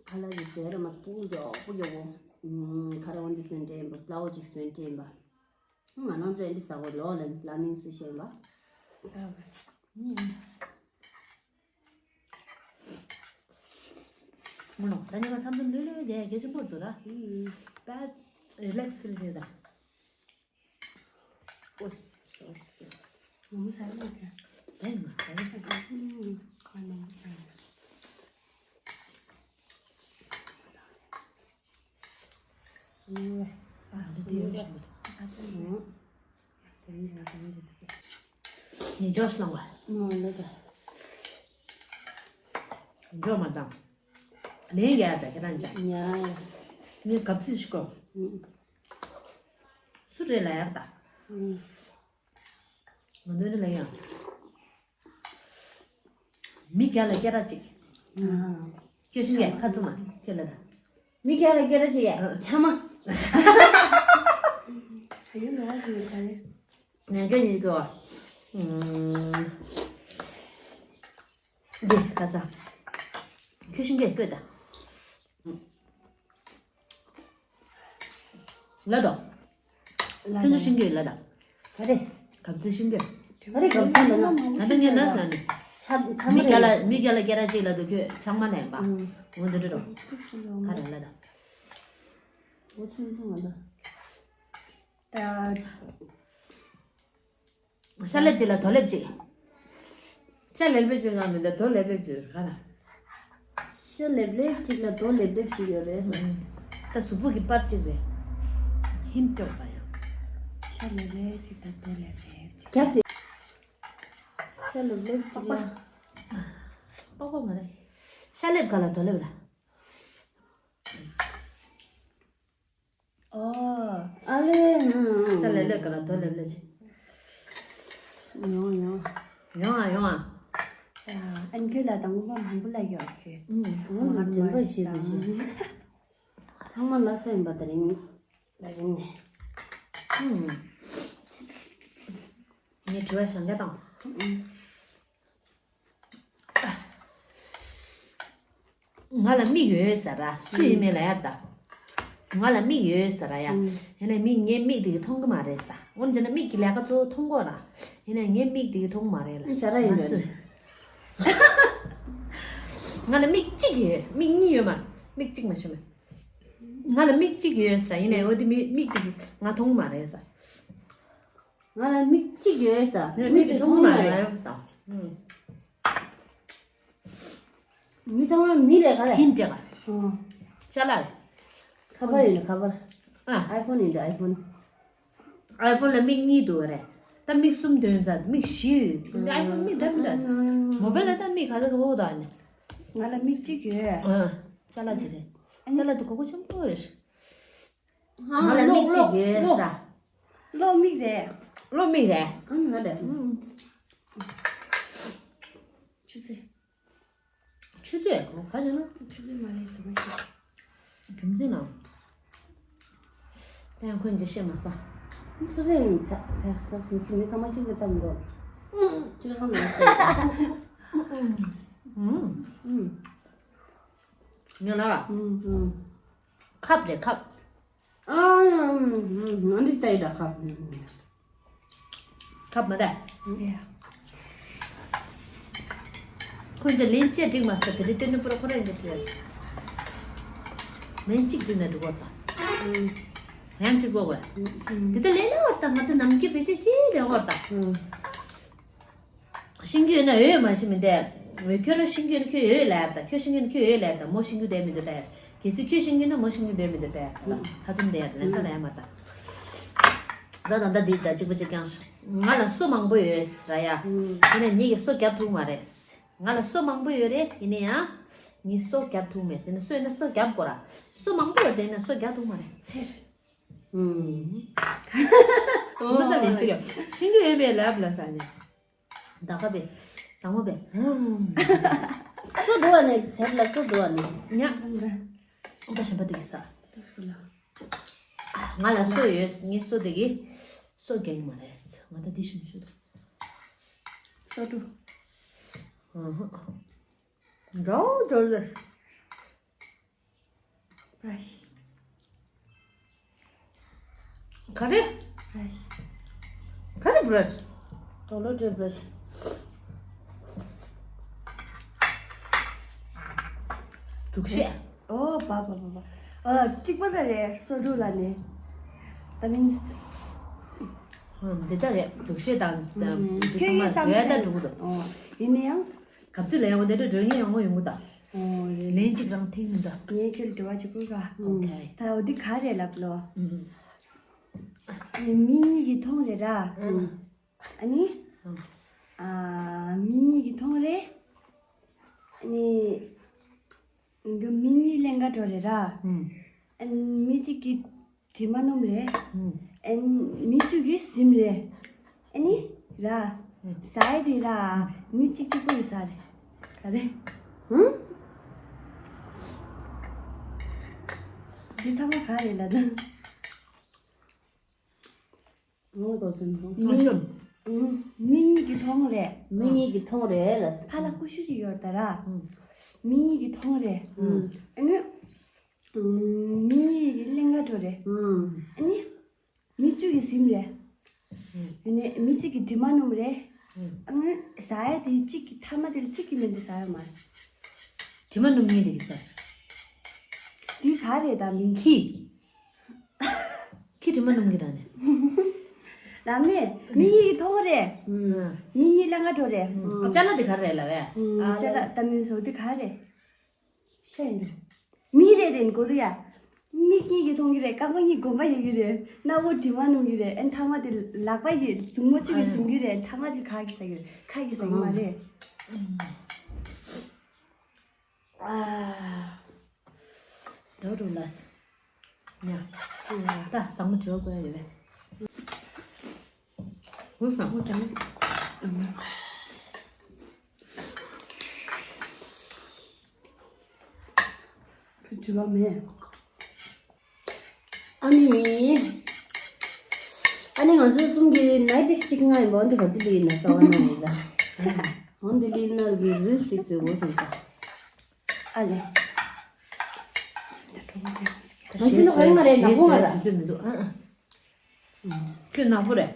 ཁ་ལག་ཅིག་ཟས་ར་མ་སྤུ་གུ་མགྱོགས་པོ་མགྱོགས་པོ། ཁ་ར་འོང་དེ་སོན་དྲན་པ་པླའོ་ཅིག་སོན་དྲན་པ། ང་རང་ཚོ་ཨེ་འདྲི་ཟ་གོ་ལོ་ལ་ལ་ནིང་སུ་ཤེས་པ། ཨུ་ལོ་ས་ཉི་མ་མཚམས་མཚམས་ལྷོད་ལྷོད་དེ་གལ་ཆེན་པོ་འདུག་ར། ཨུ། ད་རི་ལེགས་ཕིལ་བྱེད་ད། ཨོ། ངོ་མ་ཟ་ཡི་མ་རེད། ཟ་ཡི་མ་ཟ་ཡི་མ། ཨུ། ཁ་ནང་ཟ་ཡི་མ། ཨ་འདི་དེ་ཡོད་ཤི་མི་འདུག་ཉིན་ཅོག་སློང་བ། འཇོག་མ་དང་། ལན་ཡ་ད་ཁྱེད་རང་ཅག་ཡ་ཡ། ངས་གབ་ཚིག་ཞིག་གོ། སུ་རེད་ལ་ཡར་ད། ང་འདོད་ལ་ཡང་། མི་རྒྱ་ལ་སྐད་གྲགས་ཅིག་ཨ། ཁྱོད་ཤིང་གས་ཁ་ཚུམ་མ་ཁྱོད་ལ་ད། མི་རྒྱ་ལ་སྐད་གྲགས་ཅིག་ཡ་ཨ། ཆ་མ། ཨ་ཡོད་ནོ་ཞིག་ཡོད་ཁ་ནི། ང་ཁྱོད་ཉིད་ཀྱི་འོ། འདི་ཁ་ཚ། ཁྱོད་ཤིང་གས་བསྐོས་ད། ལ་དོ། ལ་ཁྱོད་ཚོ་ཤིང་གི་ལ་དང་། ག་རེ། གབ་ཚིག་ཤིང་གི། ག་རེ་གབ་ཚིག་ལ་ན། ད་ལྟ་ངས་ན་ཟ་ནི། ཆ་ཆ་མི་མ་རེད། རྒྱ་ལ་མི་རྒྱ་ལ་སྐད་གྲགས་ཅིག་ལ་དུ་ཁྱོད་ཆང་མ་ལེན་པ། ཨུམ། འོ་འདི་འདྲ་རོ། ག་རེ་ལ་དང་། འོ་ཚུན་ཚུན་ང་ལ། ད། ཤ་ལེབ་ཅིག་ལ་དོ་ལེབ་ཅིག་ཤ་ལེབ་ལེབ་ཅིག་ལ་མི་འདུག་དོ་ལེབ་ལེབ་ཅིག་ག་ལ། ཤ་ལེབ་ལེབ་ཅིག་ལ་དོ་ལེབ་ལེབ་ཅིག་ཡོད་རེད། ད་གཟུགས་པོ་གི་པར་ཅིག་རེད། ཧིན་སྐྱོག་པ་ཡང་། ཤ་ལེབ་ལེབ་ཅིག་ལ་དོ་ལེབ་ལེབ་ཅིག་རྒྱབ་དེ། ཤ་ལེབ་ལེབ་ཅིག་ལ། པགས་པ་མ་རེད། ཤ་ལེབ་ག་ལ་དོ་ལེབ་ལ། ཨོ། ཨ་ལེ། ཧུམ། ས་ལེ་ལེ་ག་ལ་དོ་ལེ་ལེ་ཆེ། ཡོང་ཡོང་། ཡོང་ཨ་ཡོང་ཨ། ཨ་ཨན་ཁྱོད་ལ་དང་པོ་མང་པོ་ལ་ཡོད་ཁྱོད། ཨུམ། ང་ལ་འཛིན་པ་ཞེས་པ་ཞིག་ཚང་མ་ལ་ས་ཡིན་པ་དེ་རིང་ལ་ཡིན་ནས། ཨུམ། ངས་དྲི་བ་ཞང་ག་དང་། ཨུམ། ང་ལ་མིག་ཡོད་ཟེར་ར། སུ་ཡིན་མིན་ལ་ཡར་ལྟ། ང་ལ་མིག་ཡོད་ཟེར་ར་ཡ། ཡིན་ནའི་མིག་ངའི་མིག་དེ་གིས་མཐོང་གི་མ་རེད་ས། འོན་ཀྱང་ན་མིག་གི་ལས་ཀ་གཙོ་བོ་མཐོང་གོ་ར། ཡིན་ནའི་ངའི་མིག་དེ་གིས་མཐོང་གི་མ་རེད་ལ། ང་ལ་མིག་གཅིག་ཡོད། མིག་གཉིས་ཡོད་མ། མིག་གཅིག་མ་ཤེས་མ། ང་ལ་མིག་གཅིག་ཡོད་ས། ཡིན་ནའི་འོ་དེ་མིག་མིག་དེ་གིས་ང་མཐོང་གི་མ་རེད་ས། ང་ལ་མིག་གཅིག་ཡོད་ས། མིག་དེ་མཐོང་མ་རེད་ས། མི་ཚང་མ་མི་རེད་ག་རེ། ཧིན་ཏེ་ག་ཨོ། ཅ་ལག་རེད། ཁ་པར་ཡོད་ན་ཁ་པར། ཨ། ཨའི་ཕོན་ཡོད་ན་ཨའི་ཕོན། ཨའི་ཕོན་ལ་མིག་གཉིས་འདུག་རེད། ད་མིག་གསུམ་ཐོན་ཚར་མིག་བཞི་ཡོད། ཨའི་ཕོན་མིག་འདྲ་མི་འདྲ། མོ་བེལ་ལ་ད་མིག་ག་ཚོད་འདུག་ད་ནི། ང་ལ་མིག་གཅིག་ཡོད། ཨ། ཅ་ལག་ཅིག་རེད། ཅ་ལག་དེ་གོ་གོ་ཆེན་པོ་ཡོད། ང་ལ་མིག་གཅིག་ཡོད་ས། གློག་མིག་རེད། གློག་མིག་རེད། ཨང་ང་རེད། ཆུ་ཚོད། ཆུ་ཚོད་ག་ཅེ་ན། ཆུ་ཚོད་མ་རེད་ཟེར་མ་ཤེས། རྒྱུ་མཚན་ལ། ད་ཡང་ཁོས་འདི་བཤད་མ་ས། ཆུ་ཚོད་ཡིན་ས། ཕ་ས་སུ་ཁྱིམ་མི་ཚང་མ་གཅིག་ཏུ་བཏང་འདུག་ཅི་ཧང་ལ་ས། ཨུམ། ཨུམ། ངས་ལ། ཨུམ་ཨུམ། ཁབ་རེད་ཁབ། ཨ་ཨུམ་ཨུམ་ཨ་འདི་ལྟ་ཡི་འདྲ་ཁབ། ཁབ་མ་རེད། ཡ། ཁོ་ཚོ་ལན་གཅིག་འགྲིག་མ་སོང་། དེ་རིང་སྟོན་ནི་པུ་ར་ཁོ་རང་གི་དྲིས། ལན་གཅིག་འགྲིག་ན་འགྲིག་གོ་ད། ཨུམ། ལན་གཅིག་གོ་བས། ཨུམ། དེ་ལྟ་ལན་ལ་བར་ད་ང་ཚོ་ནམ་རྒྱུན་བེད་སྤྱོད་བྱེད་ལས་བར་ད། ཨུམ། ཤེས་ཀྱི་ཡོད་ན་ཡོད་མ་ཤེས་མི་འདས། ཁྱོད་རང་ཤེས་ཀྱི་ཡོད་ན་ཁྱོད་ཡོད་ལབ་ད། ཁྱོད་ཤེས་ཀྱི་ཡོད་ན་ཁྱོད་ཡོད་ལབ་ད། མོ་ཤེས་ཀྱི་བསྡད་མི་འདུག་ད། གལ་སྲིད་ཁྱོད་ཤེས་ཀྱི་ཡོད་ན་མོ་ཤེས་ཀྱི་བསྡད་མི་འདུག་ད། ཁ་ཚུམ་བསྡད་ཡ་ད་ལན་ས་ལ་ཡ་མ་ད། ད་ད་ད་འདི་ད་གཅིག་པ་གཅིག་རྐྱང་། ང་ལ་སོ་མང་པོ་ཡོད་ར་ཡ། དེ་ནས་ངེད་ཀྱིས་སོ་རྒྱབ་ཐུབ་མ་རེད། ང་ལ་སོ་མང་པོ་ཡོད་རེད། ཡིན་ན་ཡང་ངས་སོ་རྒྱབ་ཐུབ་མེད་ཟེར་ན། སོ་ཡིན་ན་སོ་རྒྱབ་དགོས་ར། སོ་མང་པོ་ཡོད་དེ་ཡིན་ན་སོ་རྒྱབ་ཐུབ་མ་རེད། ཚེར། ཨུམ། ཁོ་ས་ལས་ཤི་ཡོད། ཤིང་གི་ཡོད་པའི་ལབ་ལ་ས་ནས། ད་ག་པས། ཟང་མོ་པས། སོ་འདུག་བ་ནས་ཚེར་ལ་སོ་འདུག་བ་ནས། ཉ། ཨོ་ད་གཞན་པ་དེ་གི་ས། ང་ལ་སོ་ཡོད། ངས་སོ་དེ་གི་སོ་རྒྱག་གི་མ་རེད། ང་ད་དེ་ཞིམ་ཤོས་དང་། སོ་འདུག་ཨ་ཧ། འགྲོ་འགྲོ་ལ། བྲ་ཤི། ག་རེ། བྲ་ཤི། ག་རེ་བྲ་ཤི། དོ་ལོ་འདྲེ་བྲ་ཤི། དུག་ཤེས། ཨོ་བ་བ་བ་བ། ཨ་གཅིག་པ་ད་རེད། སོ་འདུག་ལ་ནི། ད་མིན། ཧམ་འདི་ད་རེད། དུག་ཤེས་དང་། ཁྱོད་ཀྱིས་བསམ་ད་འགྲོ་གི་འདུག་ཨོ་ཡིན་ན་ཡང་། གབ་ཚིག་ལ་ཡང་འོ་དེ་འདྲ་འགྲོ་ངེས་ཡོང་གི་ཡོང་གི་ད། ཨོ་རེད། ལན་གཅིག་རང་ཐེངས་མི་འདུག་ངས་ཁྱོད་ལ་དྲི་བ་གཅིག་པུ་ག་ཨོ་ཁེ། ད་འོ་འདི་ག་རེད་ལབ་ལོ། ཨུམ། མི་གཉིས་ཀྱིས་མཐོང་རེད་ར། ཨུམ། ཨ་ནི། ཨུམ། ཨ་མི་གཉིས་ཀྱིས་མཐོང་རེད། ཨ་ནི། མི་གཉིས་ལེན་ག་འགྲོ་རེད་ར། ཨུམ། ཨ་ནི་མི་གཅིག་གིས་དྲི་མ་སྣོམ་རེད། ཨུམ། ཨ་ནི་མི་གཅིག་གིས་ཟིམ་རེད། ཨ་ནི་ར། ཟ་ཡ་དེ་ར། མི་གཅིག་གཅིག་པོ་ཡིས་ཟ་རེད། ག་རེ། ཧུམ། འདི་ཚང་མ་ག་རེད་ལབ་ན། ངོ་ལོག་ཟིན་སོང་། མི། ཨུམ། མི་གཉིས་ཀྱིས་མཐོང་རེད། མི་གཉིས་ཀྱིས་མཐོང་རེད་ལ། ཕ་ལ་ཀུ་ཤུ་ཞིག་ཡོད་ད་ར། ཨུམ། མི་གཉིས་ཀྱིས་མཐོང་རེད། ཨུམ། ཨ་ནི། ཨུམ། མི་གཉིས་ཀྱིས་ལེན་ག་འགྲོ་རེད། ཨུམ། ཨ་ནི། མི་གཅིག་གིས་ཟིམ་རེད། ཨུམ། ཡིན་ནའི་མི་གཅིག་གིས་དྲི་མ་སྣོམ་རེད། ཨུམ། ཨ་ནི་ཟ་ཡ་དེ་གཅིག་གི་མཐའ་མ་དེ་ལ་གཅིག་གིས་མེད་དེ་ཟ་ཡ་མ་རེད། དྲི་མ་སྣོམ་མཁན་དེ་གིས་ཟ། དེ་ག་རེད་ད་མིང་། ཁྱི། ཁྱི་དྲི་མ་སྣོམ་གི་ད་ནི། ལ་མེ། མི་གཉིས་ཀྱིས་མཐོང་རེད། ཨུམ། མི་གཉིས་ལེན་ག་འགྲོ་རེད། ཨུམ། ཅ་ལག་དེ་ག་རེད་ལབ་པས། ཨུམ། ཨ་ཅ་ལག་ད་མིན་བཟོ་དེ་ག་རེད། ཤ་ཡིན་འགྲོ། མི་རེད་དེ་མགོ་དུ་ཡ། མི་གཉིས་ཀྱིས་མཐོང་གི་རེད། རྐང་པ་གཉིས་གོམ་པ་ཡོད་ཀྱི་རེད། སྣ་བོ་དྲི་མ་སྣོམ་གྱི་རེད། ཨན་ཐ་མ་དེ་ལག་པ་ཡི་མཛུབ་མོ་གཅིག་གིས་ཟིན་གྱི་རེད། ཐ་མ་དེ་ཁ་གིས་ཟ་གི་རེད། ཁ་གིས་ཟ་གི་མ་རེད། ཨ། འགྲོ་འགྲོ་ལ། ཡ། ད་ཟང་མོ་དྲི་བ་བཀོད་ཡ་ཡོད་པས། ཧུ་ཧུ། ཁྱོད་དྲི་བ་མེད། ཨ་ནི། ཨ་ནི་ང་ཚོ་གསུམ་གྱི་ནའི་ཊི་གཅིག་ང་ཡིན་པ། འོན་ཏེ་ག་དུས་ལི་ཡིན་ན་ས་བ་ན་ཡིན་ལ། འོན་ཏེ་ལི་ཡིན་ན་རིལ་ཞིག་བཟོས་དགོས་བསམ་ས། ཨ་ལེ། ང་ཚོ་ནི་ག་རེ་ང་རེད། ནག་པོ་ང་ར། དུས་ཚོད་མི་འདུག་ཨ་ཨ། ཁྱོད་ནག་པོ་རེད།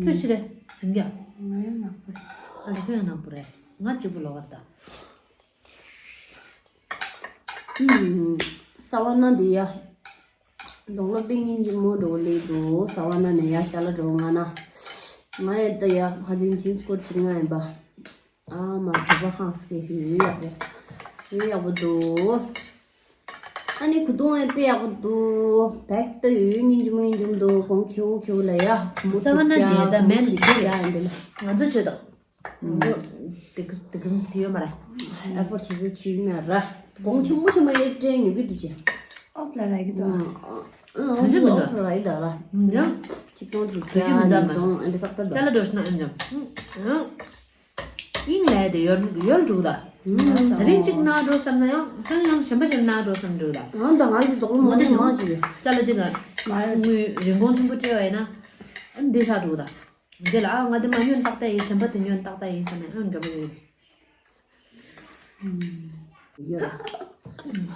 ཁྱོད་ཅི་རེད། ཟིང་རྒྱ། ང་ཡང་ནག་པོ་རེད། ཨ་རེ་ཁྱོད་ཡང་ནག་པོ་རེད། ང་གཅིག་པུ་ལོག་གར་ད། ཨུམ། ས་བ་ན་འདི་ཡ། རྡོང་ལོ་པིང་ཡིན་གྱི་མོ་འགྲོ་ལེ་འགྲོ། ས་བ་ན་ནས་ཡ་ཅ་ལག་འགྲོ་ང་ན། ང་ཡ་ད་ཡ་ཧ་ཛིན་ཅིན་སྐོར་ཅིག་ང་ཡིན་པ། ཨ་མ་གྲོད་པ་ཧང་སྐད་ཡོད་ཡག་པོ། ཡོད་ཡག་པོ་འདུག་ཨ་ནི་ཁུ་ཏུང་ཨེ་དཔེ་ཡག་པོ་འདུག་བེག་ཏུ་ཡོད་ཉིན་ཇུ་མོ་ཉིན་ཇུ་མོ་འདུག་གོང་ཁེའུ་ཁེའུ་ལ་ཡ། མུ་ས་བ་ན་དེ་ད་མེད་མི་ཁེ་ཡ་འདི་ལ། ང་ཚོ་ཆོད་དོ། ང་ཚོ་དེ་གི་དེ་གི་དེ་ཡོད་མ་རེད། ཨེ་ཕོར་བྱེད་ཚུལ་བྱེད་མ་ར། གོང་ཆེན་པོ་ཆེན་པོ་ཡོད་དྲན་ཉོ་གི་འདུག་ཅེ། ཨོ་ཕ་ལ་ར་གི་འདུག་དུས་ཚོད་མི་འདུག་ཨོ་ཕ་ལ་ར་གི་འདུག་ར། ཡང་། གཅིག་སྟོང་དྲུག་བརྒྱ། དུས་ཚོད་མི་འདུག་ཉིས་སྟོང་ཨ་འདི་ཏག་ཏག་ཅ་ལག་འགྲོ་ཤི་ན་ཨེ་འཇམ། ཨིང་ལས་དེ་ཡོལ་ཡོལ་འགྲོ་གི་ད། ད་རིང་གཅིག་ན་འགྲོ་བསམ་ན་ཡང་ད་ཡང་གཞན་པ་ཅིག་ན་འགྲོ་བསམ་འགྲོ་གི་ད། ང་དང་ང་ཡི་དོགས་སློང་མང་ཆེ་མང་ཆེ་ཡོད། ཅ་ལག་ཅིག་ལ་དངུལ་རིན་གོང་ཆེན་པོ་སྤྲད་པ་ཡིན་ན་ཨ་འདི་ཧྲ་འགྲོ་གི་ད། འདི་ལ་ཨ་ང་འདི་མ་ཉོན་ཏག་ཏག་ཡིན། གཞན་པ་དེ་ཉོན་ཏག་ཏག་ཡིན་བསམ་ན་ཨ་འདྲ་པོ་ཡོད། ཡོད།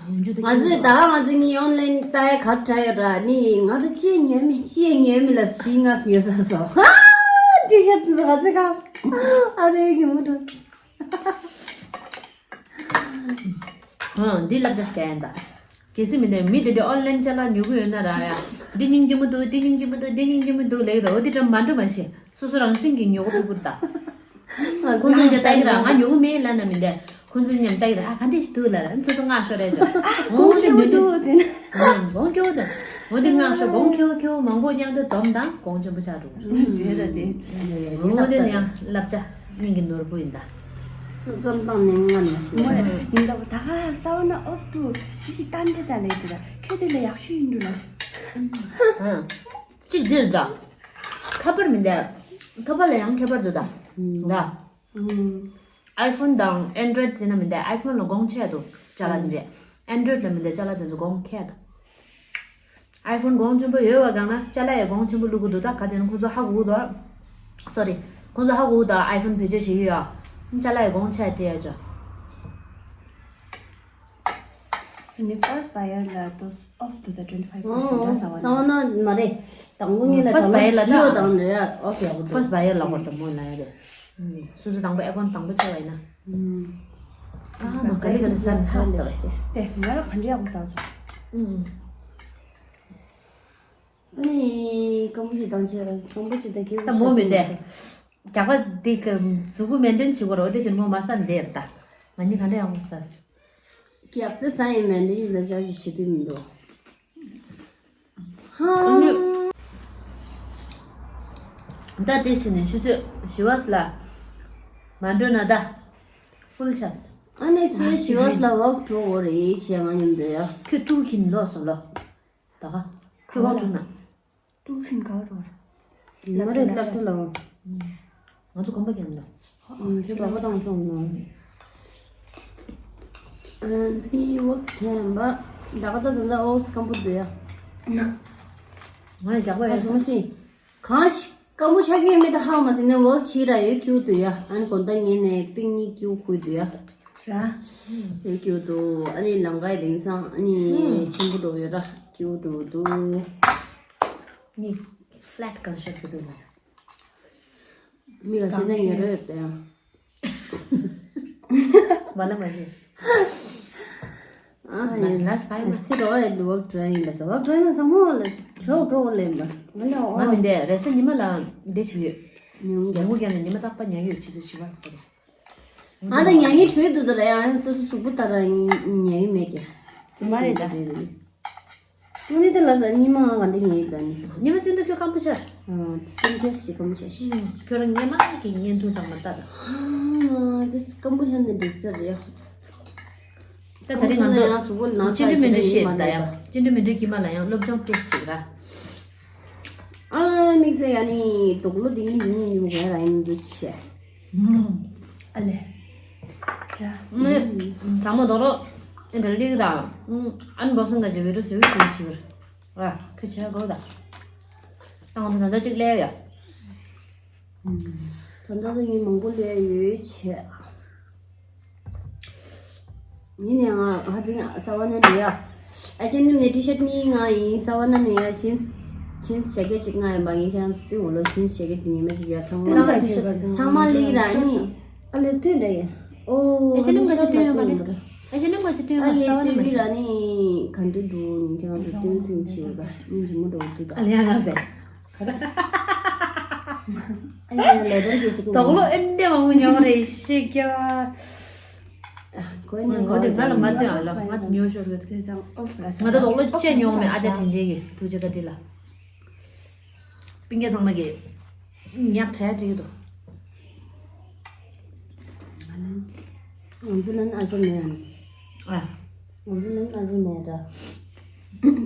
ང་ཚོས་ད་ང་ཚོས་ངའི་ཨོན་ལན་ལྟ་ཡ་ག་དྲག་ཡོད་ར་ནི། ང་ཚོ་ཅི་ཉོས་མེད་ཅི་ཉོས་མེད་ལ་ཞིག་ང་ཉོས་ས་སོ། ཧ། ཊི་ཤར་ཊི་ང་ཚོས་ག་ཨ་དེ་གི་མུ་འགྲོ་སོ། ཨ་འདི་ལབ་ཅེས་ཀྱི་ཡིན་ད། གལ་སྲིད་མི་འདི་མི་འདི་འདྲ་ཨོན་ལན་ཅ་ལག་ཉོ་གི་ཡོད་ན་ར་ཡ། འདི་སྙིང་རྗེ་མོ་འདུག་འདི་སྙིང་རྗེ་མོ་འདུག་འདི་སྙིང་རྗེ་མོ་འདུག་ལེགས་འདུག་འོ་འདི་འདྲ་མ་འགྲོ་མ་ཤེས། སོ་སོ་རང་བཞིན་གྱིས་ཉོ་གི་ཕུར་ཕུར་ད། ཁོང་ཚོ་ཉམས་ལྟ་གི་ར། ང་ཉོ་གི་མེད་ལབ་ན་མི་འདི། ཁོང་ཚོ་ཉམས་ལྟ་གི་ར། ཨ་ག་འདྲ་ཞིག་འདུག་ལབ་ལ་ཚོ་ཚོ་ངག་ཤོར་རེད་ཅོ། གོང་ཆེན་པོ་འདུག་ཟེར་ན། གོང་ཁེ་བོ་དང་། འོ་འདི་ངག་ཤོར། གོང་ཁེ་བོ་ཁེ་བོ་མང་པོ་མཉམ་དུ་བསྡོམས་དང་གོང་ཆེན་པོ་ཆགས་འགྲོ། རེད་ད་དེ། འོ་འདི་ནི་ཡང་བསླབ་བྱ་སྙིང་གི་ནོར་བུ་ཡིན་ད། བསམ་སྟངས་ནི་ང་ནང་བཞིན་མོ་རེད། ཡིན་ད་བུ་ད་ག་ས་བ་ན་ཨོབ་ཏུ་ཅི་ཞིག་ཏན་ཏེ་ད་ལས་དེ་ད་ཁྱོད་དེ་ལས་ཡག་ཤོས་ཡིན་འགྲོ་ལ། ཨ། གཅིག་འདིར་ད། ཁ་པར་མི་འདྲ། ཁ་པར་ལ་ཡང་ཁྱད་པར་འདུག་ད། ད། ཨུམ། ཨའི་ཕོན་དང་ཨན་ཌོ་ཡིཌ་ཟེར་ན་མི་འདྲ། ཨའི་ཕོན་ལ་གོང་ཆེ་འདུག་ཅ་ལག་འདི་འདྲ། ཨན་ཌོ་ཡིཌ་ལ་མི་འདྲ་ཅ་ལག་དེ་ཚོ་གོང་ཁེ་འདུག་ཨའི་ཕོན་གོང་ཆེན་པོ་ཡོད་པ་གང་ན་ཅ་ལག་ཡང་གོང་ཆེན་པོ་བླུག་གི་འདུག་ད་ག་དེ་ན་ཁོ་ཚོ་ཧ་གོ་གི་འདུག་སོ་རི། ཁོ་ཚོ་ཧ་གོ་གི་འདུག་ཨའི་ཕོན་བེད་སྤྱོད་བྱེད་ཀྱི་ཡོད། ཅ་ལག་ཡང་གོང་ཆེ་སྤྲད་ཡ་ཅོ། ཨ་ནི་first buyer ལ་ཏོས་off to the twenty five percent ད་ས་བ་ན། ས་བ་ན་མ་རེད། དང་པོ་ངེད་ལ་first buyer ལ་ད་ཞིའོ་དང་རེད་off ཡག་པོ་འདུག first buyer ལ་བར་དུ་མོ་ལ་ཡ་རེད། སོ་སོ་དང་པོ་ཨེ་ཀོན་དང་པོ་ཆགས་པ་ཡིན་ན། ཨ་མ་ག་ལེ་ག་ལེ་ས་ནི་ཆགས་སོ། དེ་ང་ལ་ག་འདྲ་ཡག་པོ་ཟ་སོང་། ཨ་ནི་སྐམ་པོ་ཞིག་དང་ཆེ་སྐམ་པོ་ཅིག་དང་ཁེ་ད་མོ་མི་འདས། རྒྱག་པ་འདི་གི་གཟུགས་པོ་མེན་ཏེན་བྱེད་དགོས་རེད་དེ་ཅིག་མོ་མ་ཟ་འདི་རེད་ད། ང་གཉིས་ག་འདྲ་ཡག་པོ་ཟ་སོང་། རྒྱག་རྩེ་ས་ཡིན་མེན་ཏེན་ཞིག་ལ་ཅག་ཞིག་བྱེད་དུས་མི་འདུག་ཧ། ད་དེ་བྱས་ནས་ཆུ་ཚོད་བཞི་པ་ལ་མ་འགྲོ་ན་ད་ཧྥུལ་ཆགས། ཨ་ནི་ཚེ་བཞི་པ་ལ་ཝག་འགྲོ་འོ་རེད་བྱས་ང་མཉམ་དུ་ཡ། ཁྱོད་ཀྲུང་གིན་ལོག་སོང་ལོ། ད་ག་ཁྱོད་ཝག་འགྲོ་ན། ཀྲུང་གིན་ག་རོ། མ་རེད་སློབ་གྲྭ་ལ། ང་ཚོ་གོམ་པ་རྒྱག་ན། ཁྱོད་ལག་པ་བཏང་སོང་ན། ཨ་ནི་ཝག་བྱས་པ། ད་ག་ད་ད་ད་ཨོ་སྐམ་པོ་འདུག་ཡ། ང་ཡི་རྒྱག་པ་ཡ། ཨ་སོང་ཞིག་གང་ཞིག་སྐམ་པོ་ཆགས་ཀྱི་ཡོད་མེད་ད་ཧ་མ་ཟིན་ན་ཝག་བྱེད་ར་ཡོད་ཁྱུ་འདུག་ཡ། ཨ་ནི་དགོང་དག་ངས་ནས་པིག་ནིག་ཁྱུ་ཁུལ་འདུག་ཡ། ར། ཡོད་ཁྱུ་འདུག་ཨ་ནི་ལམ་ཁའི་དེང་སང་ཨ་ནི་ཆེན་པོ་འགྲོ་ཡོད་ར་ཁྱུ་འགྲོ་འདུག་ནི་ཕ་ལེ་ཊི་གང་ཤར་གྱི་འདུག་ལ། མི་ལ་ཤེས་ན་ཉེ་རོ་ཡོད་དེ་ཡང་། མ་ལ་མ་ཤེས། ཨ་ཡིན། ལ་ལ་ཕའི་མ། སི་རོ་ཡ་ཝག་ཌོ་ཡིན་པ་ས་ཝག་ཌོ་ཡིན་ས་མོ་ལ་ཁྲོ་ཁྲོ་ལེན་པ། ང་ལ་ཨོ། ང་མི་འདས་རེས་གཟའ་ཉི་མ་ལ་འདི་བྱེད་ཡོད། ཉུང་ཉུང་རྒྱ་རྒྱ་ནས་ཉི་མ་རྟག་པར་ཉལ་ཡོད་ཆུ་ཚོད་བཞི་པ་ཟེར། ང་ད་ཉལ་ངེས་བྲོས་འདུག་ད་ར་ཡང་སོ་སོ་གཟུགས་པོ་ལྟར་ཉལ་ཡོད་མེད་ཀྱི། མ་རེད་ད། དངོས་གནས་དེ་ལ་ཟ་ཉི་མ་ང་ག་འདྲ་ཉལ་ཡོད་ད་ནི། ཉི་མ་སེམས་ད་ཁྱོད་སྐམ་པོ་ཆགས། སེམས་ཁྱེད་ཞིག་སྐམ་པོ་ཆགས་ཤིག་ཁྱོད་རང་ཉལ་མ་གི་བརྙན་ཐུང་ཚང་མ་ལྟ་ད། དེ་སྐམ་པོ་ཆགས་ནས་འདྲེས་ཟེར་རེད། ད་ད་རེས་ང་ཚོ་སྐམ་པོ་ཆགས་ན་ཡང་གཟུགས་པོ་ལ་ན་ཚ་ཅི་འདྲ་མི་འདྲ་ཞིག་ཤེས་ད་ཡང་ཅི་འདྲ་མི་འདྲ་གི་མ་ལ་ཡང་སློབ་སྦྱོང་ཏོག་ཙམ་ཞིག་ར། ཨ་དམིགས་བསལ་ཡ་ནི་དུག་ལོ་འདི་ཉིན་འདི་ཉིན་ཉིན་ག་ར་ཡིན་འདུག་ཆེ། ཨ་ལེ། ར། ཚང་མ་དོ་རོ། ཨེ་འདྲ་ལིག་ར། ཨན་བོག་སིང་ག་ཇི་བི་ཌི་ཡོ་བཟོས་ཡོད་ཆེ་བར། ར། ཁྱོད་བྱས་དགོས་ད། ད་ང་ཚོ་ད་ལྟ་གཅིག་ལས་ཡ། ད་ལྟ་ད་ངས་མང་པོ་ལས་ཡོད་ཆེ། ཡིན་ནའང་ཧ་ཅང་ས་བ་ན་ནས་ཡ། ཨ་ཅེ་ནི་ནི་ཊི་ཤར་ཊི་གཉིས་ང་ཡིན་ས་བ་ན་ནས་ཡ་ཇིན་སི་ཇིན་སི་ཇེ་ཀེ་ཊི་གཅིག་ང་ཡིན་པ་ངས་ཁྱེད་རང་ཚོ་སྟོན་འོ་ལོ་ཇིན་སི་ཇེ་ཀེ་ཊི་དེ་ངས་མ་ཞིག་ཡ་ཚང་མ་ཚང་མ་ལིག་ར་ནི། ཨ་ལེ་སྟོན་ར་ཡ། ཨོ་ཨ་ཅེ་ནི་ང་ཅི་སྟོན་ཡོད་མ་རེད། ཨ་ཅེ་ནི་ང་ཅི་སྟོན་ཡོད་མ་རེད་ས་བ་ན་མ་ཞིག་ར་ནི་ག་འདྲ་འདུག་ངས་ཁྱེད་རང་ཚོ་སྟོན་ཐུབ་ཆེ་བ་ངས་འཇིམ་མོ་འགྲོ་འདུག་ད། ཨ་ལེ་ཡ་ང་ཟེར། ཨ་ཡ་ལེ་དར་གྱི་ཅིག་དོག་ལོ་ཨེ་འདྲ་མང་པོ་ཉོ་རེ་ཤི་ཀྱ། ཁོས་ནི་ཁོ་དེ་ང་ལ་མ་སྟོན་ཨ་ལ་ང་ཉོ་ཤོར་གི། ང་ད་དོག་ལོ་ཅེ་ཉོ་མེད། ཨ་ཅག་དྲིན་ཆེན་གྱི་ཐུགས་རྗེ་བཀའ་དྲིན་ལ། སྤུན་ཀྱག་ཚང་མ་གི་ཉག་ཕྲ་བྲིས་འདུག་ང་ཚོ་ལ་ཨ་ཅག་མེད་ཨ། ང་ཚོ་ལ་ཨ་ཅག་མེད་ར།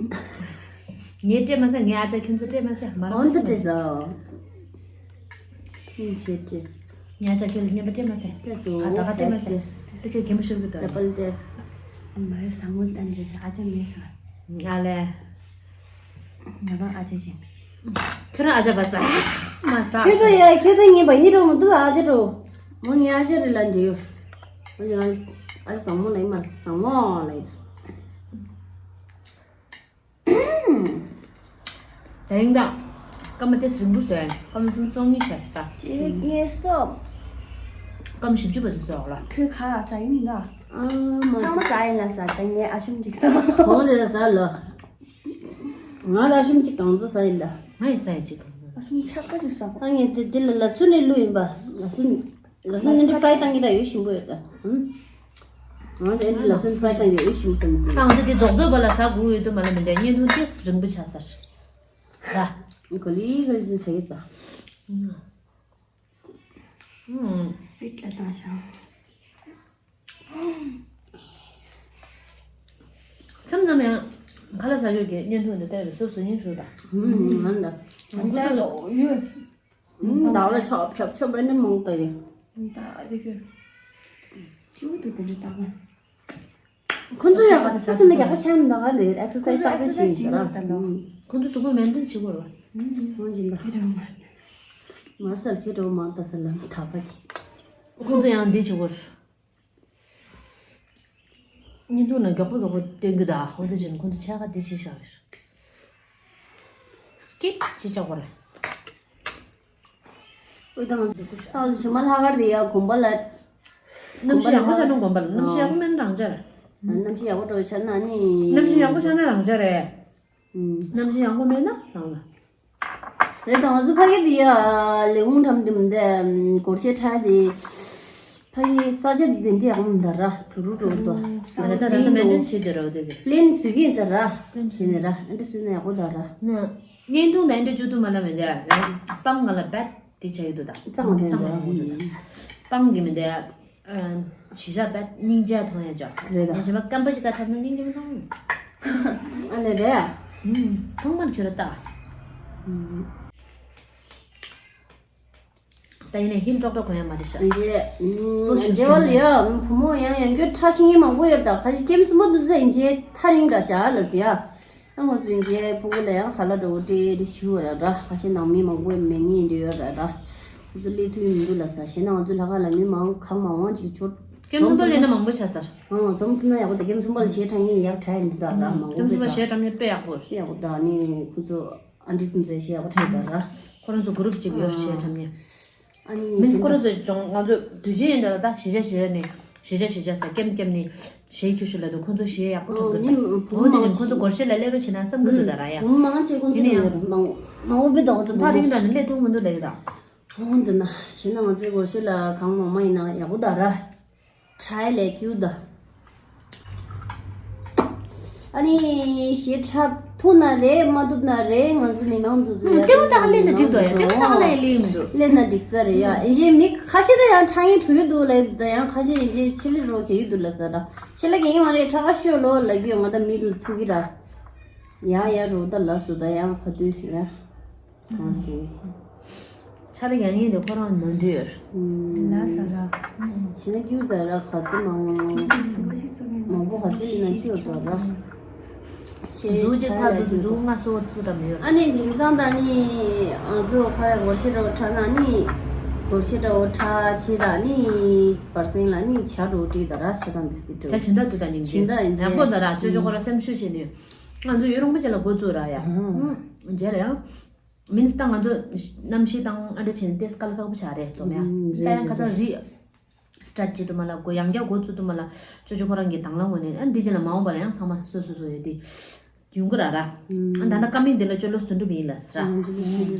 ངས་སྤྲད་མ་ཟེར། ངའི་ཨ་ཅག་ཁྱོད་ཚོ་སྤྲད་མ་ཟེར། མ་རང་ཨོན་ཏུ་སྤྲད་སོང་། ངས་ཆེ་སྤྲད། ངའི་ཨ་ཅག་ཁྱོད་ལ་རྔན་པ་སྤྲད་མ་ཟེར། སྤྲད་སོང་། ཨ་ད་ག་སྤྲད་མ་ཟེར། ད་ཁྱོད་གད་མོ་ཤོར་གི་འདུག་ཅ་པལ་སྤྲད། མ་རེད་བཟང་མོ་ལྟ་འདི་ཨ་ཅག་མེད་ཟེར། ང་ལས། ང་རང་ཨ་ཅག་བཞིན། ཁྱོད་རང་ཨ་ཅག་པ་ཟ། མ་ཟ། ཁྱོད་ད་ཡ་ཁྱོད་ད་ངའི་བ་ཉི་རོ་མོ་འདུག་ཨ་ཅག་འགྲོ། མོ་ངའི་ཨ་ཅག་རེད་ལ་འདྲི་ཡོད། མོ་ཡང་ཨ་ཅག་བཟང་མོ་ལ་ཡིན་མ་བཟང་མོ་ལ་ཡིན། དེ་རིང་དང་། སྐར་མ་ཏོག་ཙམ་རིང་པོ་བཟོས། སྐར་མ་སུམ་ཅུ་སོ་གཉིས་བྱས་ཤག་ཅེས་ངས་སོ། སྐར་མ་བཞི་བཅུ་བར་དུ་བཟོས་ཨོ་ལ། ཁོས་ཁ་ལག་ཟ་ཡིན་ད། ཨ་མ། ཚང་མ་ཟ་ཡིན་ལ་ཟ་ད་ངས་ཨ་ཤུམ་ཅིག་ཟ། གོང་དེ་ལ་ཟ་ལ། ང་ལ་ཨ་ཤུམ་ཅིག་གང་ཚོད་ཟ་ཡིན་ད། ང་ཡི་ཟ་ཡིན་ཅིག་གང་ཚོད། ཨ་ཤུམ་ཆག་པ་ཅིག་ཟ། ཨ་ངས་དེ་དེ་ལ་ལ་སུ་ནས་བླུགས་ཡིན་པ། ལ་སུ། ལ་སུ་ནི་འདི་ཕྲའི་བཏང་གི་ད་ཡོད་ཞིམ་པོ་ཡོད་ད། ཧུམ། ང་ཚོ་ཨེ་འདི་ལ་སུ་ནི་ཕྲའི་བཏང་གི་ཡོད་ཞིམ་པོ་བསམ་གི། ད་ང་ཚོ་འདི་རྫོགས་རྫོགས་པ་ལ་ཟ་དགོས་ཡོད་དུ་མ་ལ་མི་འདྲ། བརྙན་ཐུང་ཏོག་ཙམ་རིང་པོ་ཆགས་ཚར། ད། ག་ལི་ག་ལི་ཟེར་གི་ད། ཧུམ། སྤིད་ལ་བཏང་ཤག་ས་ཡོད་ཀྱི་བརྙན་ཐུང་འདི་ལྟ་བའི་སོ་སོ་ཉིན་ཧྲུལ་དང་། ཧུམ་ཧུམ་ཧམ་ད། ཧུམ་ད་ལོ་ཡོད། ཧུམ་ད་ལ་ཆོབ་ཆོབ་ཆོབ་པའི་ནི་མང་ད་ཡིན། ཧུམ་ད་རེ་གི། ཅི་འུ་དུ་དེ་འདྲ་བཏང་ན། ཁོ་ཚོ་ཡག་པ་ཙི་ཙི་ནི་ཡག་པོ་ཆགས་མི་འདུག་ག་ལེ། ཨེག་སར་སའི་སི་ཏག་ཏག་བྱེད་ཡིན་ཟེར་ར། ཁོ་ཚོ་གཟུགས་པོ་མེན་ཏེན་བྱེད་དགོས་ར། ཧུམ་ཧུམ་ཧུམ་ཇི་འདྲ། ཁྱེད་རང་མ། མར་སལ་ཁྱེད་རང་མ་ད་སལ་ལམ་ད་པ་གི། ཁོ་ཚོ་ཡང་འདི་བྱེད་དགོས་ར། བརྙན་ཐུང་ནང་མགྱོགས་པོ་མགྱོགས་པོ་སྟོན་རྒྱུ་དང་། འོ་དེ་བཞིན་ཁོང་ཚོ་ཕྱེད་ཀ་དེ་བྱས་བཞག་ཡོད། སི་ཀིབ་བྱེད་ཆོག་གི་རེད། ཨོ་ད་ང་ཚོ་ཞི་མ་ལྷག་དཀར་དེ་ཡ་གོམ་པ་ལ། གནམ་གཤིས་ཡག་པོ་ཆགས་ན་གོམ་པ་ལ། གནམ་གཤིས་ཡག་པོ་མེད་ན་རང་འཇགས་རེད། གནམ་གཤིས་ཡག་པོ་འགྲོ་ཆགས་ན་ནི། གནམ་གཤིས་ཡག་པོ་ཆགས་ན་རང་འཇགས་རེད། ཨུམ། གནམ་གཤིས་ཡག་པོ་མེད་ན་རང་ལ། རེད་ད། ང་ཚོ་ཕ་གི་དེ་ཡ་ལས་ཁུངས་འགྲམ་དེ་མི་འདུག་སྒོར་གཞས་འཁྲབ་དེ། ཕ་གི་ས་ཆ་དེ་འདྲ་ཡག་པོ་མི་འདུག་ར། དུ་རུ་འགྲོ་འདུག་ས་ས་ད་ད་ད་མེན་ཏེན་བྱེད་དེ་རོ་དེ་གི། པི་ལེན་བཟོས་ཀྱི་ཡིན་ཟེར་ར། བྱས་ནས་ར་ཨ་འདྲ་བཟོས་ན་ཡག་པོ་འདུག་ར། ན་བརྙན་ཐུང་ལ་ཨ་འདྲ་བཅུག་ཐུབ་མ་ལ་མི་འདུག་པང་ང་ལ་བད་དེ་བྱ་ཡི་འདུག་ད། གཙང་མ་དེ་གཙང་མ་འདུག་ར། འདུག་ད། པང་གི་མི་འདུག་གཞིས་ཆགས་པའི་སྙིང་རྗེ་མཐོང་ཡ་ཅོ། རེད་ད། ཡིན་གཞིས་པ་སྐམ་པ་ཞིག་ག་འཁྲབ་ན་སྙིང་རྗེ་མི་མཐོང་། ཨ་ལེ་རེད། ཐོག་མར་ཁྱོད་ར་ལྟ། ད་ཡིན་ནའི་ཧིན་ཀྲོག་ཀྲོག་གོན་ཡ་མ་རེད་ཤག་རྗེ་རྗེ་བ་ལ་ཡ་བུ་མོ་ཡང་ཡང་རྒྱུ་ཁྲ་ཤིང་ཡིན་མང་པོ་ཡོད་ད། ཁ་ཤས་ཀེམ་སུ་མོ་འདུག་ཟེར་ཡིན་རྗེ་ཐ་རིང་འདྲ་ཤག་ལ་ཟེར་ཡ། ཨ་ང་ཚོ་ཡིན་གྱི་ཕྲུ་གུ་ལ་ཡང་ཁ་ལག་འདྲ་བོ་སྤྲད་དེ་ཞུ་བ་ར་ར། ཁ་ཤས་ནང་མི་མང་པོ་མེད་ངེས་འདྲ་ཡོད་ར་ར། ཁོ་ཚོ་སླེབས་ཐུབ་མི་འདུག་ལ་ས། གཞན་ན་ང་ཚོ་ལྷག་དཀར་ལ་མི་མང་གང་མང་མང་ཅིག་ཆོར། ཀེམ་ཚོང་པ་ལས་ན་མང་པོ་ཆགས་ཚར། ཨང་འཛོམས་ཐུབ་ན་ཡག་པོ་འདུག་ཀེམ་ཚོང་པ་ལ་གཞས་འཁྲབ་མཁན་ཡག་དྲག་ཡིན་འདུག་ད་ར། མང་པོ་ཀེམ་ཚོང་པ་འདུག་ད། གཞས་འཁྲབ་མཁན་དཔེ་ཡག་པོ་རེད། ཡག་པོ་ད་ནི་ཁོ་ཚོ་ཨ་འདྲི་དེ་ཚོའི་གཞས་ཡག་པོ་འཁྲབ་ད་ར། ཁོ་རང་ཚོ་གུ་རུབ་ཅིག་ཡོད་གཞས་འཁྲབ་མཁན། ཨ་ནི་མིན་ཁོ་རང་ཚོ་ཅུང་ང་ཚོ་དུས་ཆེན་ཡིན་འདྲ་ལ་ད་གཞིས་ཆགས་གཞིས་ཆགས་ནས་གཞིས་ཆགས་གཞིས་ཆགས་ས་ཀེམ་ཀེམ་ནས་གཞས་ཁྱོད་ཤོད་ལ་དུ་ཁོ་ཚོ་གཞས་ཡག་པོ་འཁྲབ་འདུག་ད། འོ་དེ་བཞིན་ཁོ་ཚོ་སྒོར་གཞས་ལ་སླེབས་རོགས་བྱེད་ན་བསམ་གི་འདུག་ད་ར་ཡ། བུ་མོ་མང་ཆེ་ཁོ་ཚོ་ཡིན་ན་ཡང་མང་མང་བོ་བི་དོག་ཚོ་ཕ་རིང་འདྲ་ནས་སླེབས་ཐུབ་མི་འདུག་ལེགས་ད། འོ་འདི་ན་བྱས་ན་ང་ཚོའི་སྒོར་གཞས་ལ་གང་མང་མང་ཡིན་ན་ཡག་པོ་ད་ར། ཁྲའི་ལས་ཀྱུ་ད། ཨ་ནི་གཞས་འཁྲབ་ཐུབ་ན་རེད། མ་ཐུབ་ན་རེད། ང་ཚོ་མི་མང་ཚོ་ཚོ་ཡ་ལྟད་མོ་ལྟ་ག་སླེབས་ན་འགྲིག་འདུག་ཡ། ལྟད་མོ་ལྟ་ག་སླེབས་ཡ་སླེབས་མི་འདུག་སླེབས་ན་འགྲིག་ས་རེད་ཡ། ཨེ་ཤེ་མི་ཁ་ཤས་ད་ཡང་འཁྲབ་མཁན་བྲོས་ཀྱི་འདུག་ལབ། ད་ཡང་ཁ་ཤས་ཨེ་ཤེ་ཆེད་ལས་རོགས་གྱིས་ཀྱི་འདུག་ལབ་ས་ར། ཆེད་ལས་གྱིས་མ་རེད། ཁྲ་ཁ་ཤོད་ལོ་ལབ་ཀྱི་ཡོད། ང་ད་མི་འདུག་ཐུག་གི་ར། ཡ་ཡ་རོགས་ད་ལབ་སོང་། ད་ཡང་ཁ་ཐུག་ཡ། གང་ཞིག་ཆ་ལ་ཡང་ཡིན་དེ་ཁོ་རང་ནོར་འཁྲུལ་ཡོད། ལ་ས་ར། ཞེ་ན་ཀྱུ་ད་ར་ག་ཚི་མང་། མང་པོ་ག་ཚི་ཡིན་ན་ཀྱུ་ད་ར། ཞེ་འཛུགས་ཅི་ཆ་ཐག་ལ་འཛུགས་ཀྱུ་འཛུགས་ད། ང་སོ་ཚུ་ད་མི་ཡོད། ཨ་ནི་དེང་སང་ད་ནི་ང་ཚོ་ཁ་ཡ་སྒོར་གཞས་འདྲ་བོ་འཁྲབ་ན་ནི། སྒོར་གཞས་འདྲ་བོ་འཁྲབ་བྱེད་ར་ནི། བར་སེང་ལ་ནི་ཇ་འདྲ་བོ་སྤྲད་ད་ར། ཇ་དང་བིས་ཀིཊ་འདྲ་བོ། ཇ་ཇི་འདྲ་འདུག་ད་ནི་ཇི་འདྲ་ཡིན་ཇ་ཡག་པོ་ད་ར། ཅོ་ཅོ་ཁོ་ར་སེམས་ཤུགས་བྱེད་ནི་ཡོད། ང་ཚོ་ཡུན་རིང་པོ་ཅིག་ལ་འགོ་བཙུགས་ར་ཡ། ཨང་། རྗེས་ལ་ཡང་། མིན་སི་ད་ང་ཚོ་གནམ་གཤིས་དང་ཨ་འདྲ་བྱས་ནས་ཏེ་སྐལ་ཁག་པོ་ཆགས་རེད་ཚོ་མེ་ཨ། ད་ཡང་ཁ་ཚ་རི་སི་ཊར་ཊི་བྱེད་དུ་མ་ལ་འགོ་ཡང་བསྐྱར་འགོ་བཙུགས་དུ་མ་ལ་ཅོ་ཅོ་ཁོ་རང་གི་དང་བླངས་ངོས་ནས་ཨ་འདི་རྗེས་ལ་མ་འོངས་པ་ལ་ཡང་ཚང་མ་སོ་སོ་སོ་ཡོད་དེ་ཡོང་གི་ར་ར། ཨ་ད་ལྟ་ཀ་མིང་འདི་ལ་ཅོ་ལོ་སུ་འགྲུབ་ཡིན་ལ་སི་ར།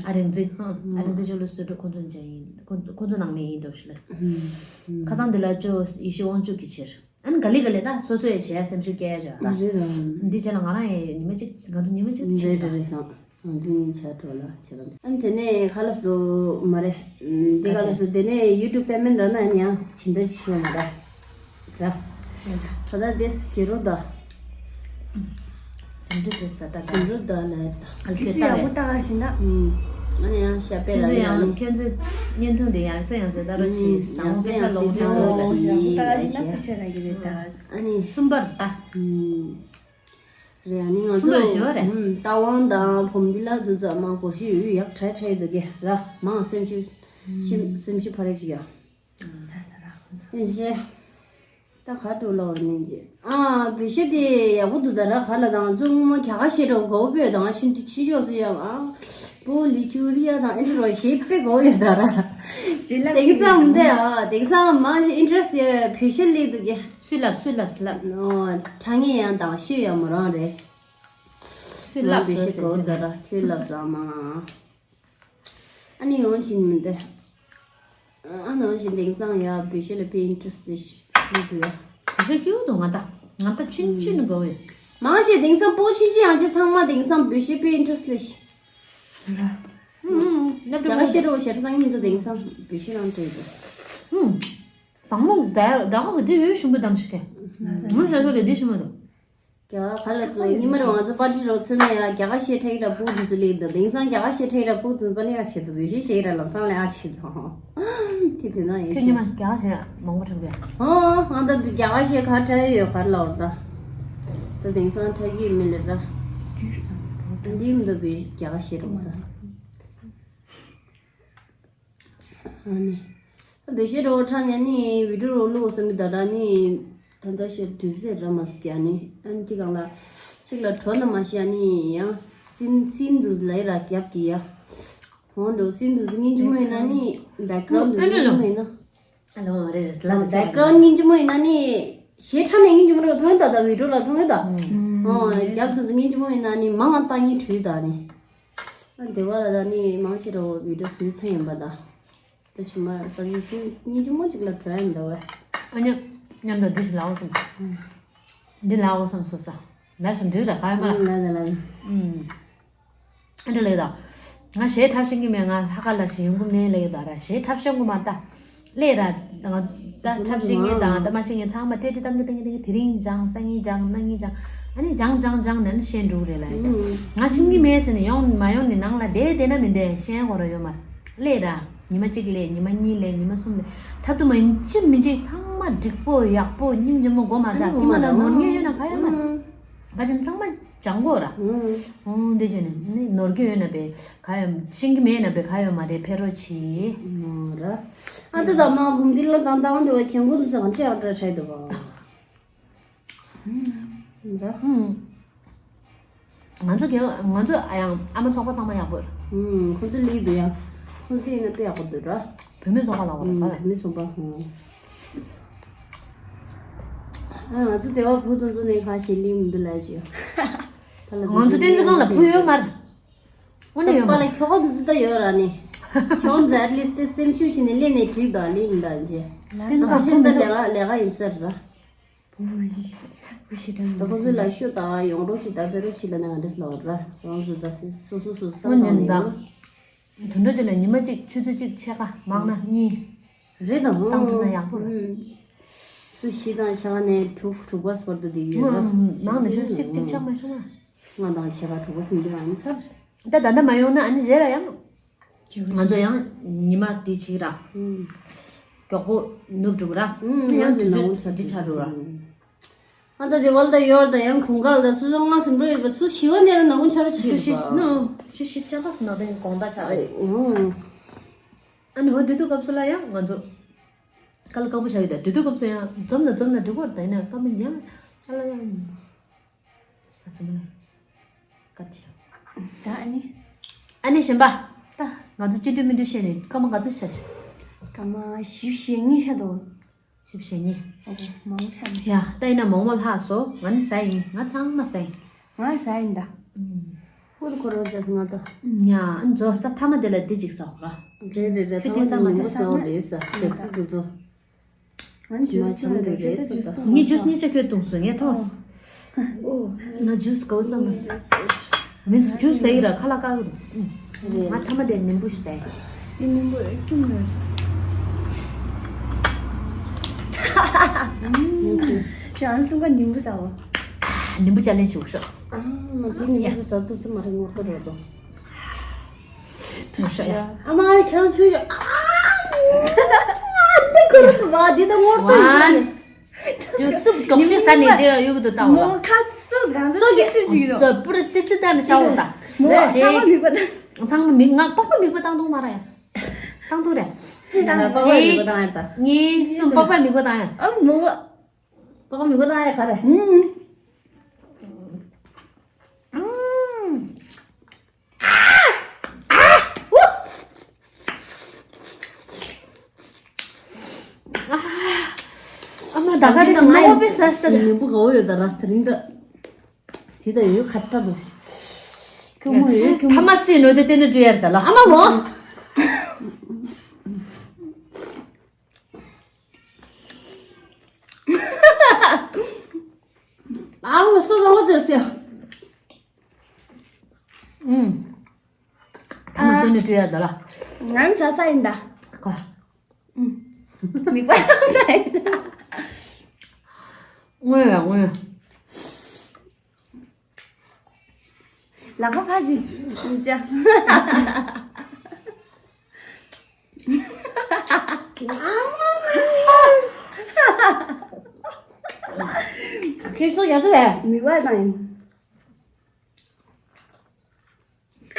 ཨ་རིག་འཛི་ཨ་རིག་འཛི་ཅོ་ལོ་སུ་འགྲུབ་ཁོ་ཚོ་འཇལ་ཡིན་ཁོ་ཁོ་ཚོ་ནང་མི་ཡིན་འགྲོ་ཞུ་ལ། ཁ་སང་འདི་ལ་ཅོ་ཡེ་ཤེས་དབང་ཕྱུག་གི་ཕྱིར། ཨ་ནི་ག་ལེ་ག་ལེ་ད་སོ་སོ་ཡི་བྱས་སེམས་ཤུགས་སྐྱེ་ཡ་ར། རེད་ད། འདི་བྱས་ན་ང་རང་ཡི་ཉི་མ་གཅིག་ང་ཚོ་ཉི་མ་གཅིག་ཏུ་བྱེད་རེད་རེད་རེད་ད། ང་ཚོ་ཉིན་ཆ་འགྲོ་ལ་བྱེད་ལ། ཨ་ནི་དེ་ནས་ག་ལ་སོ་མ་རེད། འདི་ག་ལ་སོ་དེ་ནས་ཡུ་ཊུབ་པེ་མེན་ཊི་རག་ན་ཨ་ནི་ཡང་ཇི་འདྲ་ཞིག་ཤོད་མ་ར། ར། ད་ད་དེ་སི་ཁེ་རོ་ད། སེམས་འདྲི་དེ་ས་ད་ད། སེམས་འདྲི་ད་ལ་ད། ཨ་ཁྱོད་ད་ཡག་པོ་ལྟ་ག་ཞིག་ན། ཨ་ནི་ཡང་ཤ་པེ་ར་ཡང་ནི། ཁྱོད་ཚོ་བརྙན་ཐུང་དེ་ཡང་སེ་ཡང་སེ་ད་རོ་ཆི་ས་ཡང་སེ་ཡང་སེ་ད་རོ་ཆི་ཡག་པོ་ལྟ་ག་ཞིག་ན་ཕི་ཤ་ར་གི་རེད་ད། ཨ་ནི་གསུམ་པར་ད། རེད། ཨ་ནི་ང་ཚོ་ཚུར་ལ་ཞི་བ་རེད། ཨུམ། རྟ་དབང་དང་བུམ་འདི་ལ་དུ་ཙམ་མ་གོ་ཤི་ཡོད་ཡག་ཁྲ་ཁྲ་ཡི་འདུག་གེ་ར་མང་སེམས་ཤུ་ཤིམ་སེམས་ཤུ་ཕ་རེ་ཅི་ཡ། ཨེ་ཤེ། ད་ག་འགྲོ་ལ་བར་ནས་ཅི། ཨ་བོད་གཞས་དེ་ཡག་པོ་འདུག་ད་ར་ག་ལ་དང་ཚོ་སྔོན་མ་ག་ག་ཤེས་རོགས་གོ་བོད་དང་ཆུན་ཆི་ཤོག་སི་ཡ་ཨ། པོ་ལི་ཅུ་རི་ཡ་དང་ཨེ་འདྲ་རོ་ཞེས་དཔེ་གོ་ཡོད་ད་ར། ཞེས་ལབ་དེང་སང་མི་འདུག་ཨ་དེང་སང་མང་ཞིག་ཨིན་ཊི་རེ་སི་ཡོད་བོད་གཞས་སླེབས་འདུག་གེ། སུས་ལབ་སུས་ལབ་སུས་ལབ། ཨོ། ཁྲ་ངེས་ཡང་དང་ཤོད་ཡང་མོ་རང་རེད། སུས་ལབ་སུས་ལབ་ཟེར་གོ་ད་ར་ཁྱོད་ལབ་ས་མ། ཨ་ནི་ཡོང་ཕྱིན་མི་འདི། ཨ་ནི་ཡོང་ཕྱིན་དེང་སང་ཡ་བོད་གཞས་ལ་དཔེ་ཨིན་ཊི་རེ་སི་ལས་འདུག་ཡ། བོད་གཞས་སྐྱིད་འདུག་ང་ད་ང་ད་ཆུན་ཆུན་གོ་ཡོད། མང་ཆེ་དེང་སང་སྤོ་ཆུན་ཆུན་ཡང་ཆེ་ཚང་མ་དེང་སང་བོད་གཞས་དཔེ་ཨིན་ཊི་རེ་སི་ལས་ཤི། ཨུ་ཨུ་ཨུ། རྒྱ་གར་གཞས་འགྲོ་གཞས་བཏང་གི་མི་འདུག་དེང་སང་བོད་གཞས་རང་སྤྲད་འདུག་ཨུ། བཟང་མོ་ད་ད་ཁ་གི་དེ་ཡོད་ཞིམ་པོ་དམ་ཞིག་གི། ང་ཟ་གི་དེ་ཞིམ་པོ་འདུག་རྒྱ་གར་ལ་ཚོ་ཉི་མ་རེ་ང་ཚོ་པར་ཏི་རོགས་ཚོད་ན་ཡང་རྒྱ་གར་ཤེས་ཁྲ་ཡི་ར་པུ་དུ་ཚོ་ལེགས་འདུག་དེང་སང་རྒྱ་གར་ཤེས་ཁྲ་ཡི་ར་པུ་དུ་པ་ལེགས་ཆེ་ཚོ་བེ་ཤེས་ཤེས་ར་ལམ་སང་ལེགས་ཆེ་ཚོ་དེ་དེ་ན་ཡོད་ཁྱོད་ཉི་མ་ཤེས་རྒྱ་གར་ཤེས་མང་པོ་ཁྲ་གི་ཨོ་ཨ་ད་རྒྱ་གར་ཤེས་ཁ་ཁྲ་ཡི་ཡོད་གར་ལ་འོར་ད་ད་དེང་སང་ཁྲ་གི་མི་ལེ་ར་འདི་མི་འདུག་བེ་རྒྱ་གར་ཤེས་རོགས་ད། ཨ་ནི། བེ་ཤེ་རོ་ཁྲ་ཉ་ནི་བི་ཌིའོ་རོ་ལུག་སེ་མི་ད་ར་ནི། ད་ད་ཤེར་དུས་ཟེར་ར་མ་སི་ཀྱ་ནི། ཨན་ཅི་གང་ལ། ཅིག་ལ་གྲོ་ན་མ་ཤི་ཨ་ནི་ཡང་སིན་སིན་དུས་ལ་ཡི་ར་རྒྱབ་ཀྱི་ཡ། ཧོན་འགྲོ་སིན་དུས་སྙིང་རྗེ་མོ་ཡིན་ན་ནི། བེག་གྷ་རའུན་དུས་སྙིང་རྗེ་མོ་ཡིན་ན། ཨ་ལོ་རེད་ལ་བེག་གྷ་རའུན་སྙིང་རྗེ་མོ་ཡིན་ན་ནི། ཞེ་ཁྲ་ནས་སྙིང་རྗེ་མོ་ར་མཐོང་ད་ད་བི་ཌིའོ་ལ་མཐོང་ད། ཨོ་རྒྱབ་དུས་སྙིང་རྗེ་མོ་ཡིན་ན་ནི་མང་ང་ཏང་ཡིན་དྲུས་ད་ནི། དེ་བ་ལ་ད་ནི་མང་ཆེ་རོ་བི་ཌིའོ་བཟོས་ཚེ་ཡིན་པ་ད། ད་ཆུ་མ་ས་ཆུ་ཆུ་གཉིས་ཆུ་མོ་གཅིག་ལ་བྲོས་ཡིན་ད་བས། ཨ་ཉོ། མཉམ་དུ་འདི་ཞིག་ལའོ་སམ། འདི་ལའོ་སམ་ས་ས། ལ་སམ་འདི་ར་ཁ་ཡ་མ། ལ་ལ་ལ། ཨུམ། ཨ་འདྲ་ལེ་ད། ང་ཞེ་ཐབས་ཤེས་ཀྱི་མེད་ང་ལྷ་ཁ་ལ་ཞིག་ཡོང་གི་མེད་ལེ་ད་ར་ཞེ་ཐབས་ཤེས་གི་མ་ད། ལས་ར། ད་ཐབས་ཤེས་ངེས་དང་ད་མ་ཤེས་ངེས་ཚང་མ་སྤྲད་སྤྲད་བཏང་གི་བཏང་གི་བཏང་གི་དེ་རིང་སྦྱང་སང་ཉིན་སྦྱང་གནངས་ཉིན་སྦྱང་ཨ་ནི་སྦྱང་སྦྱང་སྦྱང་ནས་ནི་ཤེས་འགྲོ་གི་རེད་ལ་ཡ་སྦྱང་ང་ཤེས་ཀྱི་མེད་ཟེར་ནས་ཡོང་མ་ཡོང་ནི་ནང་ལ་བསྡད་བསྡད་ན་མི་བསྡད་ཤེས་ཡ་གོ་ར་ཡོད་མ་ལས་ར་ཉི་མ་གཅིག་ལས་ཉི་མ་གཉིས་ལས་ཉི་མ་གསུམ་ལས་ཐབས་དུ་མ་ཡིན་ཅི་མི་འཇིག་ཚང་མ་འགྲིག་པོ་ཡག་པོ་སྙིང་རྗེ་མོ་མགོ་མ་ཨ་ནི་དག་གི་མ་ན་ནོར་ངེས་ཡོད་ན་ག་ཡོད་མ་ད་ཅི་ཚང་མ། ཅང་གོ་ར། ཨོ་འདི་བྱས་ནས་ནི་ནོར་གྱི་ཡོད་ན་པས་ག་ཡོད་ཤེས་ཀྱི་མེད་ན་པས་ག་ཡོད་མ་རེད་ཕེ་རོ་ཆི། ཨོ་ར། ཨ་ཏི་ད་མ་བུམ་འདི་ལ་དང་དང་འདི་བ་ཁྱེད་ཀོ་འདི་ཚོ་ང་ཅི་ཨ་འདྲ་ཧྲ་འདུག་བ། ར། ང་ཚོ་གི་ང་ཚོ་ཨ་ཡང་ཨ་མ་ཚོགས་པ་ཚང་མ་ཡག་པོ་ར། ཁོ་ཚོ་ལི་འདུག་ཡ། ཁོ་ཚོ་ཡིན་ན་དཔེ་ཡག་པོ་འདུག་ར། བུད་མེད་ཚོགས་པ་ལ་བ་ར། བུད་མེད་ཚོགས་པ། ཨ་ང་ཚོ་དེ་བ་བུ་དེ་ཚོ་ནས་ཁ་ཞིག་ལིང་མི་འདུག་ལ་ཅི། ད་ལ་ང་ཚོ་བསྟན་འཛིན་ཁང་ལ་བུ་ཡོད་མ་རེད། དངོས་གནས་ཡོད་མ་རེད། པ་ལ་ཁྱོ་ག་འདི་ཚོ་ད་ཡོད་ར་ནི། ཁྱོ་ག་འདི་ཨེ་ཊི་ལིསྟ་དེ་སེམས་ཤུགས་ཤིག་ནས་ལེན་ནས་འགྲིག་དང་ལིང་མི་འདུག་ཅི། ད་ཤེས་ད་ལས་ཀ་ལས་ཀ་ཡིན་ས་རེད་ར། བུ་མ་ཞིག་བུ་ཞིག་དྲན་ད་ཁོ་ཚོ་ལ་ཤོད་དང་ཡོང་རོགས་ཅི་ད་བེ་རོགས་ཅི་ལ་ནང་འདྲེས་ལ་བ་ར། རང་ཚོ་ད་སི་སོ་སོ་སོ་སོ་དངོས་གནས་དང་། དུད་འགྲོ་ཅིག་ལ་ཉི་མ་གཅིག་ཆུ་ཚོད་གཅིག་ཕྱེད་ཀ་མང་ན་གཉིས། རེད་དང་། བཏང་ཐུབ་ན་ཡག་པོ་རེད། ཚོད་བཞི་དང་ཕྱེད་ཀ་ནས་དྲུག་དྲུག་པ་བར་དུ་བསྡད་ཡོད་ར། མང་ནས་ཆུ་ཚོད་གཅིག་གཅིག་ཕྱེད་མ་ཤོང་ན། ལྔ་དང་ཕྱེད་ཀ་དྲུག་པ་སུམ་ཅུ་རང་ཡིན་ཚར། ད་ད་ལྟ་མ་ཡོང་ན་ཨ་ནི་རེད་ལ་ཡང་། ང་ཚོ་ཡང་ཉི་མ་དེ་ཕྱིས་ར། མགྱོགས་པོ་ནུབ་འགྲོ་གི་ར། ཡང་དུས་ཚོད་འདི་ཆགས་འགྲོ་ར། ཨ་ད་དེ་བལ་ད་ཡོར་ད་ཡང་ཁུང་ཁག་ད་སུ་ཚང་ང་སིམ་རོ་ཡོད་པ་ཚུ་ཞི་བ་ནེ་ར་ནག་ཁུང་ཆ་ར་ཆི་ཆུ་ཤི་ནོ། ཆུ་ཤི་ཆ་ཁ་སུ་ནག་པའི་དགོང་ད་ཆ་ར། ཨ་ནི་ཧོ་དེ་དུས་སྐབས་སུ་ལ་ཡང་ང་ཚོ་དཀའ་ལས་ཁག་པོ་བྱ་ཡོད་ད་དེ་དུས་སྐབས་སུ་ཡང་འཛོམས་ན་འཛོམས་ན་འགྲིག་གོ་ར་ད་ཡིན་ན་སྐབས་མི་ཡང་ཆ་ལ་ཡང་ཨ་ཚོ་མ་ན་སྐར་ཆ་ད་ཨ་ནི་ཨ་ནི་གཞན་པ་ད་ང་ཚོ་ཅི་འདྲ་མི་འདྲ་བཤད་ནས་སྐར་མ་ག་ཚོད་བྱ་སྐར་མ་བཞི་བཅུ་ཞེ་གཉིས་ཆགས་འདུག་བཞི་བཅུ་ཞེ་གཉིས། ཨོ་ཁེ། མང་པོ་ཆགས་འདུག་ཡ་ད་ཡིན་ན་མོག་མོག་ལྷག་སོ། ང་ནི་ཟ་ཡིན། ང་ཚང་མ་ཟ་ཡིན། ང་ཟ་ཡིན་ད། ཧུར་འཁོར་བ་བྱས་སོང་ང་ད། ཡ་ཨ་ནི་ཛོས་ད་ཐ་མ་དེ་ལ་འདི་ཅིག་ཟ་བ། རེད་རེད་རེད། ཁྱོད་དེ་ཟ་མ་ཟ། ཟ་བ་རེད་ཟ། ཞག་སི་དེ་ཚོ། ང་ཇུས་ཆང་རེད་རེད་ཟ། ངས་ཇུས་གཉིས་ཆ་ཁྱོད་བཏུང་སོང་ངས་ཐོངས། ཨོ། ང་ཇུས་ག་བ་ཟ་མ་ཟ། མིན་ཇུས་ཟ་ཡི་ར་ཁ་ལག་བཀག་གི་འདུག་ང་ཐ་མ་དེ་ནིམ་བུ་ཞིག་ཟ་ཡི། དེ་ནིམ་བུ་ཨེ་ཁྱུམ་རེད། ཁྱེད་རང་གསུམ་ཀ་ནིམ་བུ་ཟ་བ། ནིམ་བུ་ཅ་ལེན་ཞུ་ཤོག་ཨ་མ་དེ་ནིམ་བུ་ཟ་དུས་སུ་མ་རེད་ངོ་ལྟ་རོགས་དང་། ཨ་མ་ཁྱེད་རང་ཆོས་ཤོག་ཨ་འདི་ཁོ་རང་གི་བ་འདི་ད་ངོ་ལྟ་ཡིན། དུས་སུབ་གོག་ཤི་ས་ནས་དེ་གཡུག་ཏུ་བཏང་བ། མོ་ཁ་སོ་རང་སོ་གི་ཙིག་ཙིག་ཙིག་ཡོད། སོ་པུ་ར་ཙིག་ཙིག་བཏང་ནས་ཤ་འོག་ད། མོ་ཚང་མ་མིག་པ་ད། ཚང་མ་མིག་ང་པགས་པ་མིག་པ་བཏང་འདུག་མ་ར་ཡ། བཏང་འདུག་རེད། པགས་པ་མིག་པ་བཏང་ཡ་ད། ངའི་སུ་པགས་པ་མིག་པ་བཏང་ཡ། ཨ་མོ། པགས་པ་མིག་པ་བཏང་ཡ་ག་རེ། ཨུམ། ཨུམ། ཨ་མ་ད་ག་དེ་ཞིག་མ་བོ་པེ་ས་སྟ་ནི་མི་བུ་ག་བོ་ཡོད་ད་ར་དེ་རིང་ད། དེ་ད་ཡོད་ཁ་ཏ་དུ། ཁྱོད་མོ་ཡོད་ཁྱོད་མོ། ཐ་མ་སི་ནོ་དེ་དེ་ནི་འགྲོ་ཡར་ད་ལ། ཨ་མ་མོ། ཨ་མ་སོ་སོ་བོ་ཙེ་སྟེ། ཨུམ། ཐ་མ་དེ་ནི་བྲོས་ཡ་ད་ལ། ང་ཚ་ཚ་ཡིན་ད། ཁ། ཨུམ། མིག་པ་ཚ་ཚ་ཡིན་ད། དངོས་ལ་དངོས། ལག་པ་ཕར་ཅིག་ཅ། ཁྱེད་ཚོ་ཡག་ཚོ་བས། མི་བ་དང་ཡིན།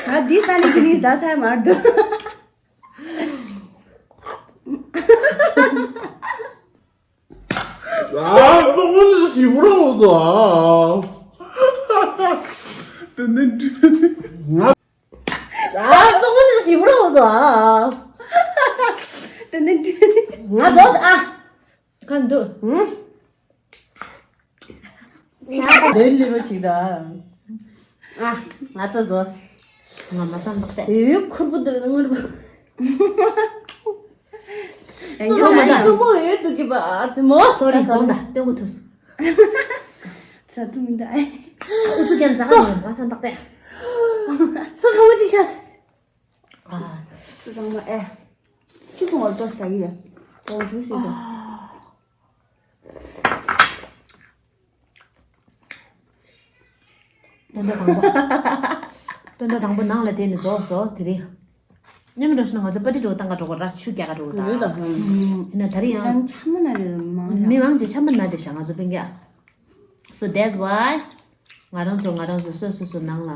ད་འདི་ས་ནས་ཁྱེད་ནི་ཟ་ཚར་མར་འདུག་ཨ། ཨ། ཨ། ཨ། ཨ། ཨ། ཨ། ཨ། ཏན་ཏན་ཏན། ང་ཚོ་ཨ། ཁ་འདུག་ཧུམ། ལེ་ལེ་རོ་ཅིག་ད། ཨ། ང་ཚོ་ཟོས། ང་མ་བསམ་པ་སྟེ། ཨེ། ཁུར་པོ་འདུག་དངུལ་པོ། ཨེ། སོ་སོ་མ་ད་ཁུར་པོ་ཡོད་འདུག་གི་པ་ཨ་དེ་མོ། སོ་རི་གོང་ད་སྟོན་གོ་ཐུབ། ས་ཐུང་ད། ཨུ་ཚུགས་ཀྱང་ཟ་ཁ་ཡོད་མ་བསམ་པ་སྟེ། སོ་ཐང་པོ་ཅིག་ཤ། ཨ། སུ་ཚང་མ་ཨེ། ཁྱི་ཁོང་བ་ཏོ་ཟ་གི་རེད། གོང་ཆུ་ཟེར་དང་། སྟོན་ཟླ་དང་པོ། སྟོན་ཟླ་དང་པོ་ནང་ལ་བསྡད་ནས་རྫོགས་སོ་དེ་རིང་། མཉམ་འགྲོ་ཤི་ན་ང་ཚོ་པར་ཊི་འགྲོ་བཏང་ག་འགྲོ་ག་ར་ཆུ་རྒྱག་ག་འགྲོ་ག་རེད་ད། ད་ཧུམ། ཡིན་ན་ད་རིང་ཡང་། ཡང་ཆ་མ་ན་རེད་མང་། མི་མང་ཆེ་ཆ་མ་ན་དེ་ཤ་ང་ཚོ་སྤུན་ཀྱག So that's why ང་རང་ཚོ་ང་རང་ཚོ་སོ་སོ་སོ་ནང་ལ་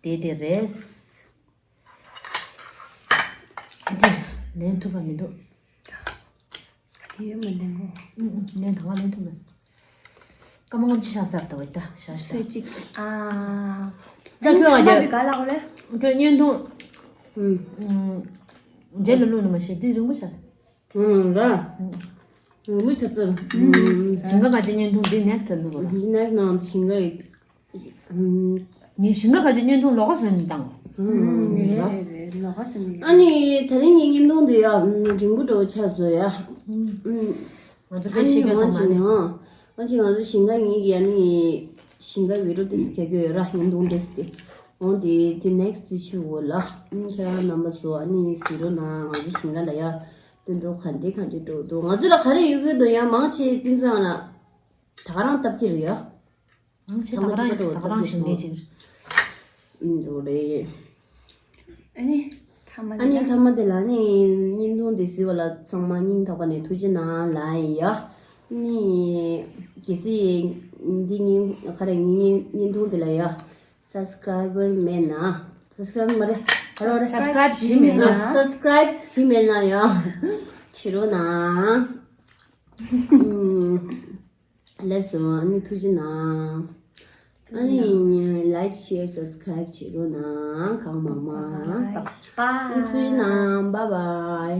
བསྡད་དེ་རེད། འདི་ལེན་ཐུབ་པ་མི་འདུག་དེ་ཡོད་མ་ལེན་གོ། ཨུ་ཨུ། ལེན་དང་བ་ལེན་ཐུབ་མ་སོང་། སྐར་མ་ལྔ་བཅུ་ཆགས་ཚར་ད་བ་ད་ཤ་ཤ། སོད་ཅིག་ཨ། ད་ཁྱོད་ང་རྒྱལ། ག་ལ་གོ་ལེ། ཁྱོད་བརྙན་ཐུང་། ཨུ། ཨུ། རྗེས་ལ་བླུགས་ནི་མ་ཤེས་འདི་རིང་པོ་ཤག་ཨུ་ར། ཨུ། མི་ཆ་ཚར། ཨུ། ཞིང་ཁ་ཁ་ཅིག་བརྙན་ཐུང་འདི་ནེག་སི་ལ་བླུགས་ར། འདི་ནེག་སི་ནང་ཞིང་ཁ་ཡིག་ངས་ཞིང་ཁ་ཁ་ཅིག་བརྙན་ཐུང་ལོགས་ཀ་བཟོས་ནས་བཏང་། ཨུ། རེད་རེད་རེད། ལོགས་ཀ་བཟོས་ནས། ཨ་ནི་དེ་རིང་ངའི་བརྙན་ཐུང་འདི་ཡ་འགྲིག་པོ་འགྲོ་ཆགས་བཟོས་ཡ། ཨུ། ང་ཚོ་ཨ་ནི་ཕལ་ཆེར་ང་ཚང་མ་ཅི་རེད། ནའང་། ཨ་ཅི་ང་ཚོ་ཞིང་ཁ་ངེད་ཀྱི་ཨ་ནི་ཞིང་ཁ་བི་ཌི་ཡོ་ཏིས་རྒྱག་གི་ཡོད་ར་བརྙན་ཐུང་ཏིས་ཏེ། འོང་དེ་དེ་ནེག་སི་ཏི་ཆུ་འོ་ལ། ཨ་ནི་ཁྱེད་རང་རྣམ་པ་ཚོ་ཨ་ནི་གཟིགས་རོགས་གནང་། ང་ཚོ་ཞིང་ཁ་ལ་ཡ་དེ་འདུག་ག་འདྲ་ག་འདྲ་འགྲོ་འདུག་ང་ཚོ་ལ་ག་རེ་ཡོད་གི་འདུག་ཡ་མང་ཆེ་ཏིན་ཚང་ལ་ད་ག་རང་བཏབ་ཀྱི་རེད་ཡ། ཨང་། ཆེ་ཚང་མ་ད་ག་རང་གཅིག་པ་ཞིག་འགྲོ་ད་ག་རང་བཏབ་ཀྱི་ཞིང་ལས་རེད། ཅིག་འགྲོ་རེད། ཨ་ནི་ཐ་མ་ཨ་ནི་དེ་ལ་ཐ་མ་དེ་ལ་ནི་བརྙན་ཐུང་དེ་གཟིགས་པ་ལ་ཚང་མ་སྙིང་ཐག་པ་ནས་ཐུགས་རྗེ་གནང་ལ་ཡ། ནི་གལ་སྲིད་འདི་ཉིན་ག་རེ་ཉིན་བརྙན་ཐུང་དེ་ལ་ཡ་སབ་སི་ཀ་རའེ་བར་མེད་ན། སབ་སི་ཀ་རའེ་བར་མ་རེད། ཧ་ལོ་རེད། སབ་སི་ཀ་རའེ་བར་བྱས་མེད་ན། ཨ། སབ་སི་ཀ་རའེ་བར་བྱས་མེད་ན་ཡ་བྱེད་རོགས་གནང་། ཨུམ། ལགས་སོ། ཨ་ནི་ཐུགས་རྗེ་གནང་། ཨ་ནི་ལའིཀ་ཤེར་སབ་སི་ཀ་རའེ་བར་བྱེད་རོགས་གནང་། གང་མང་མང་། ཨ་ནི་ཐུགས་རྗེ་གནང་། བཱའི་བཱའི།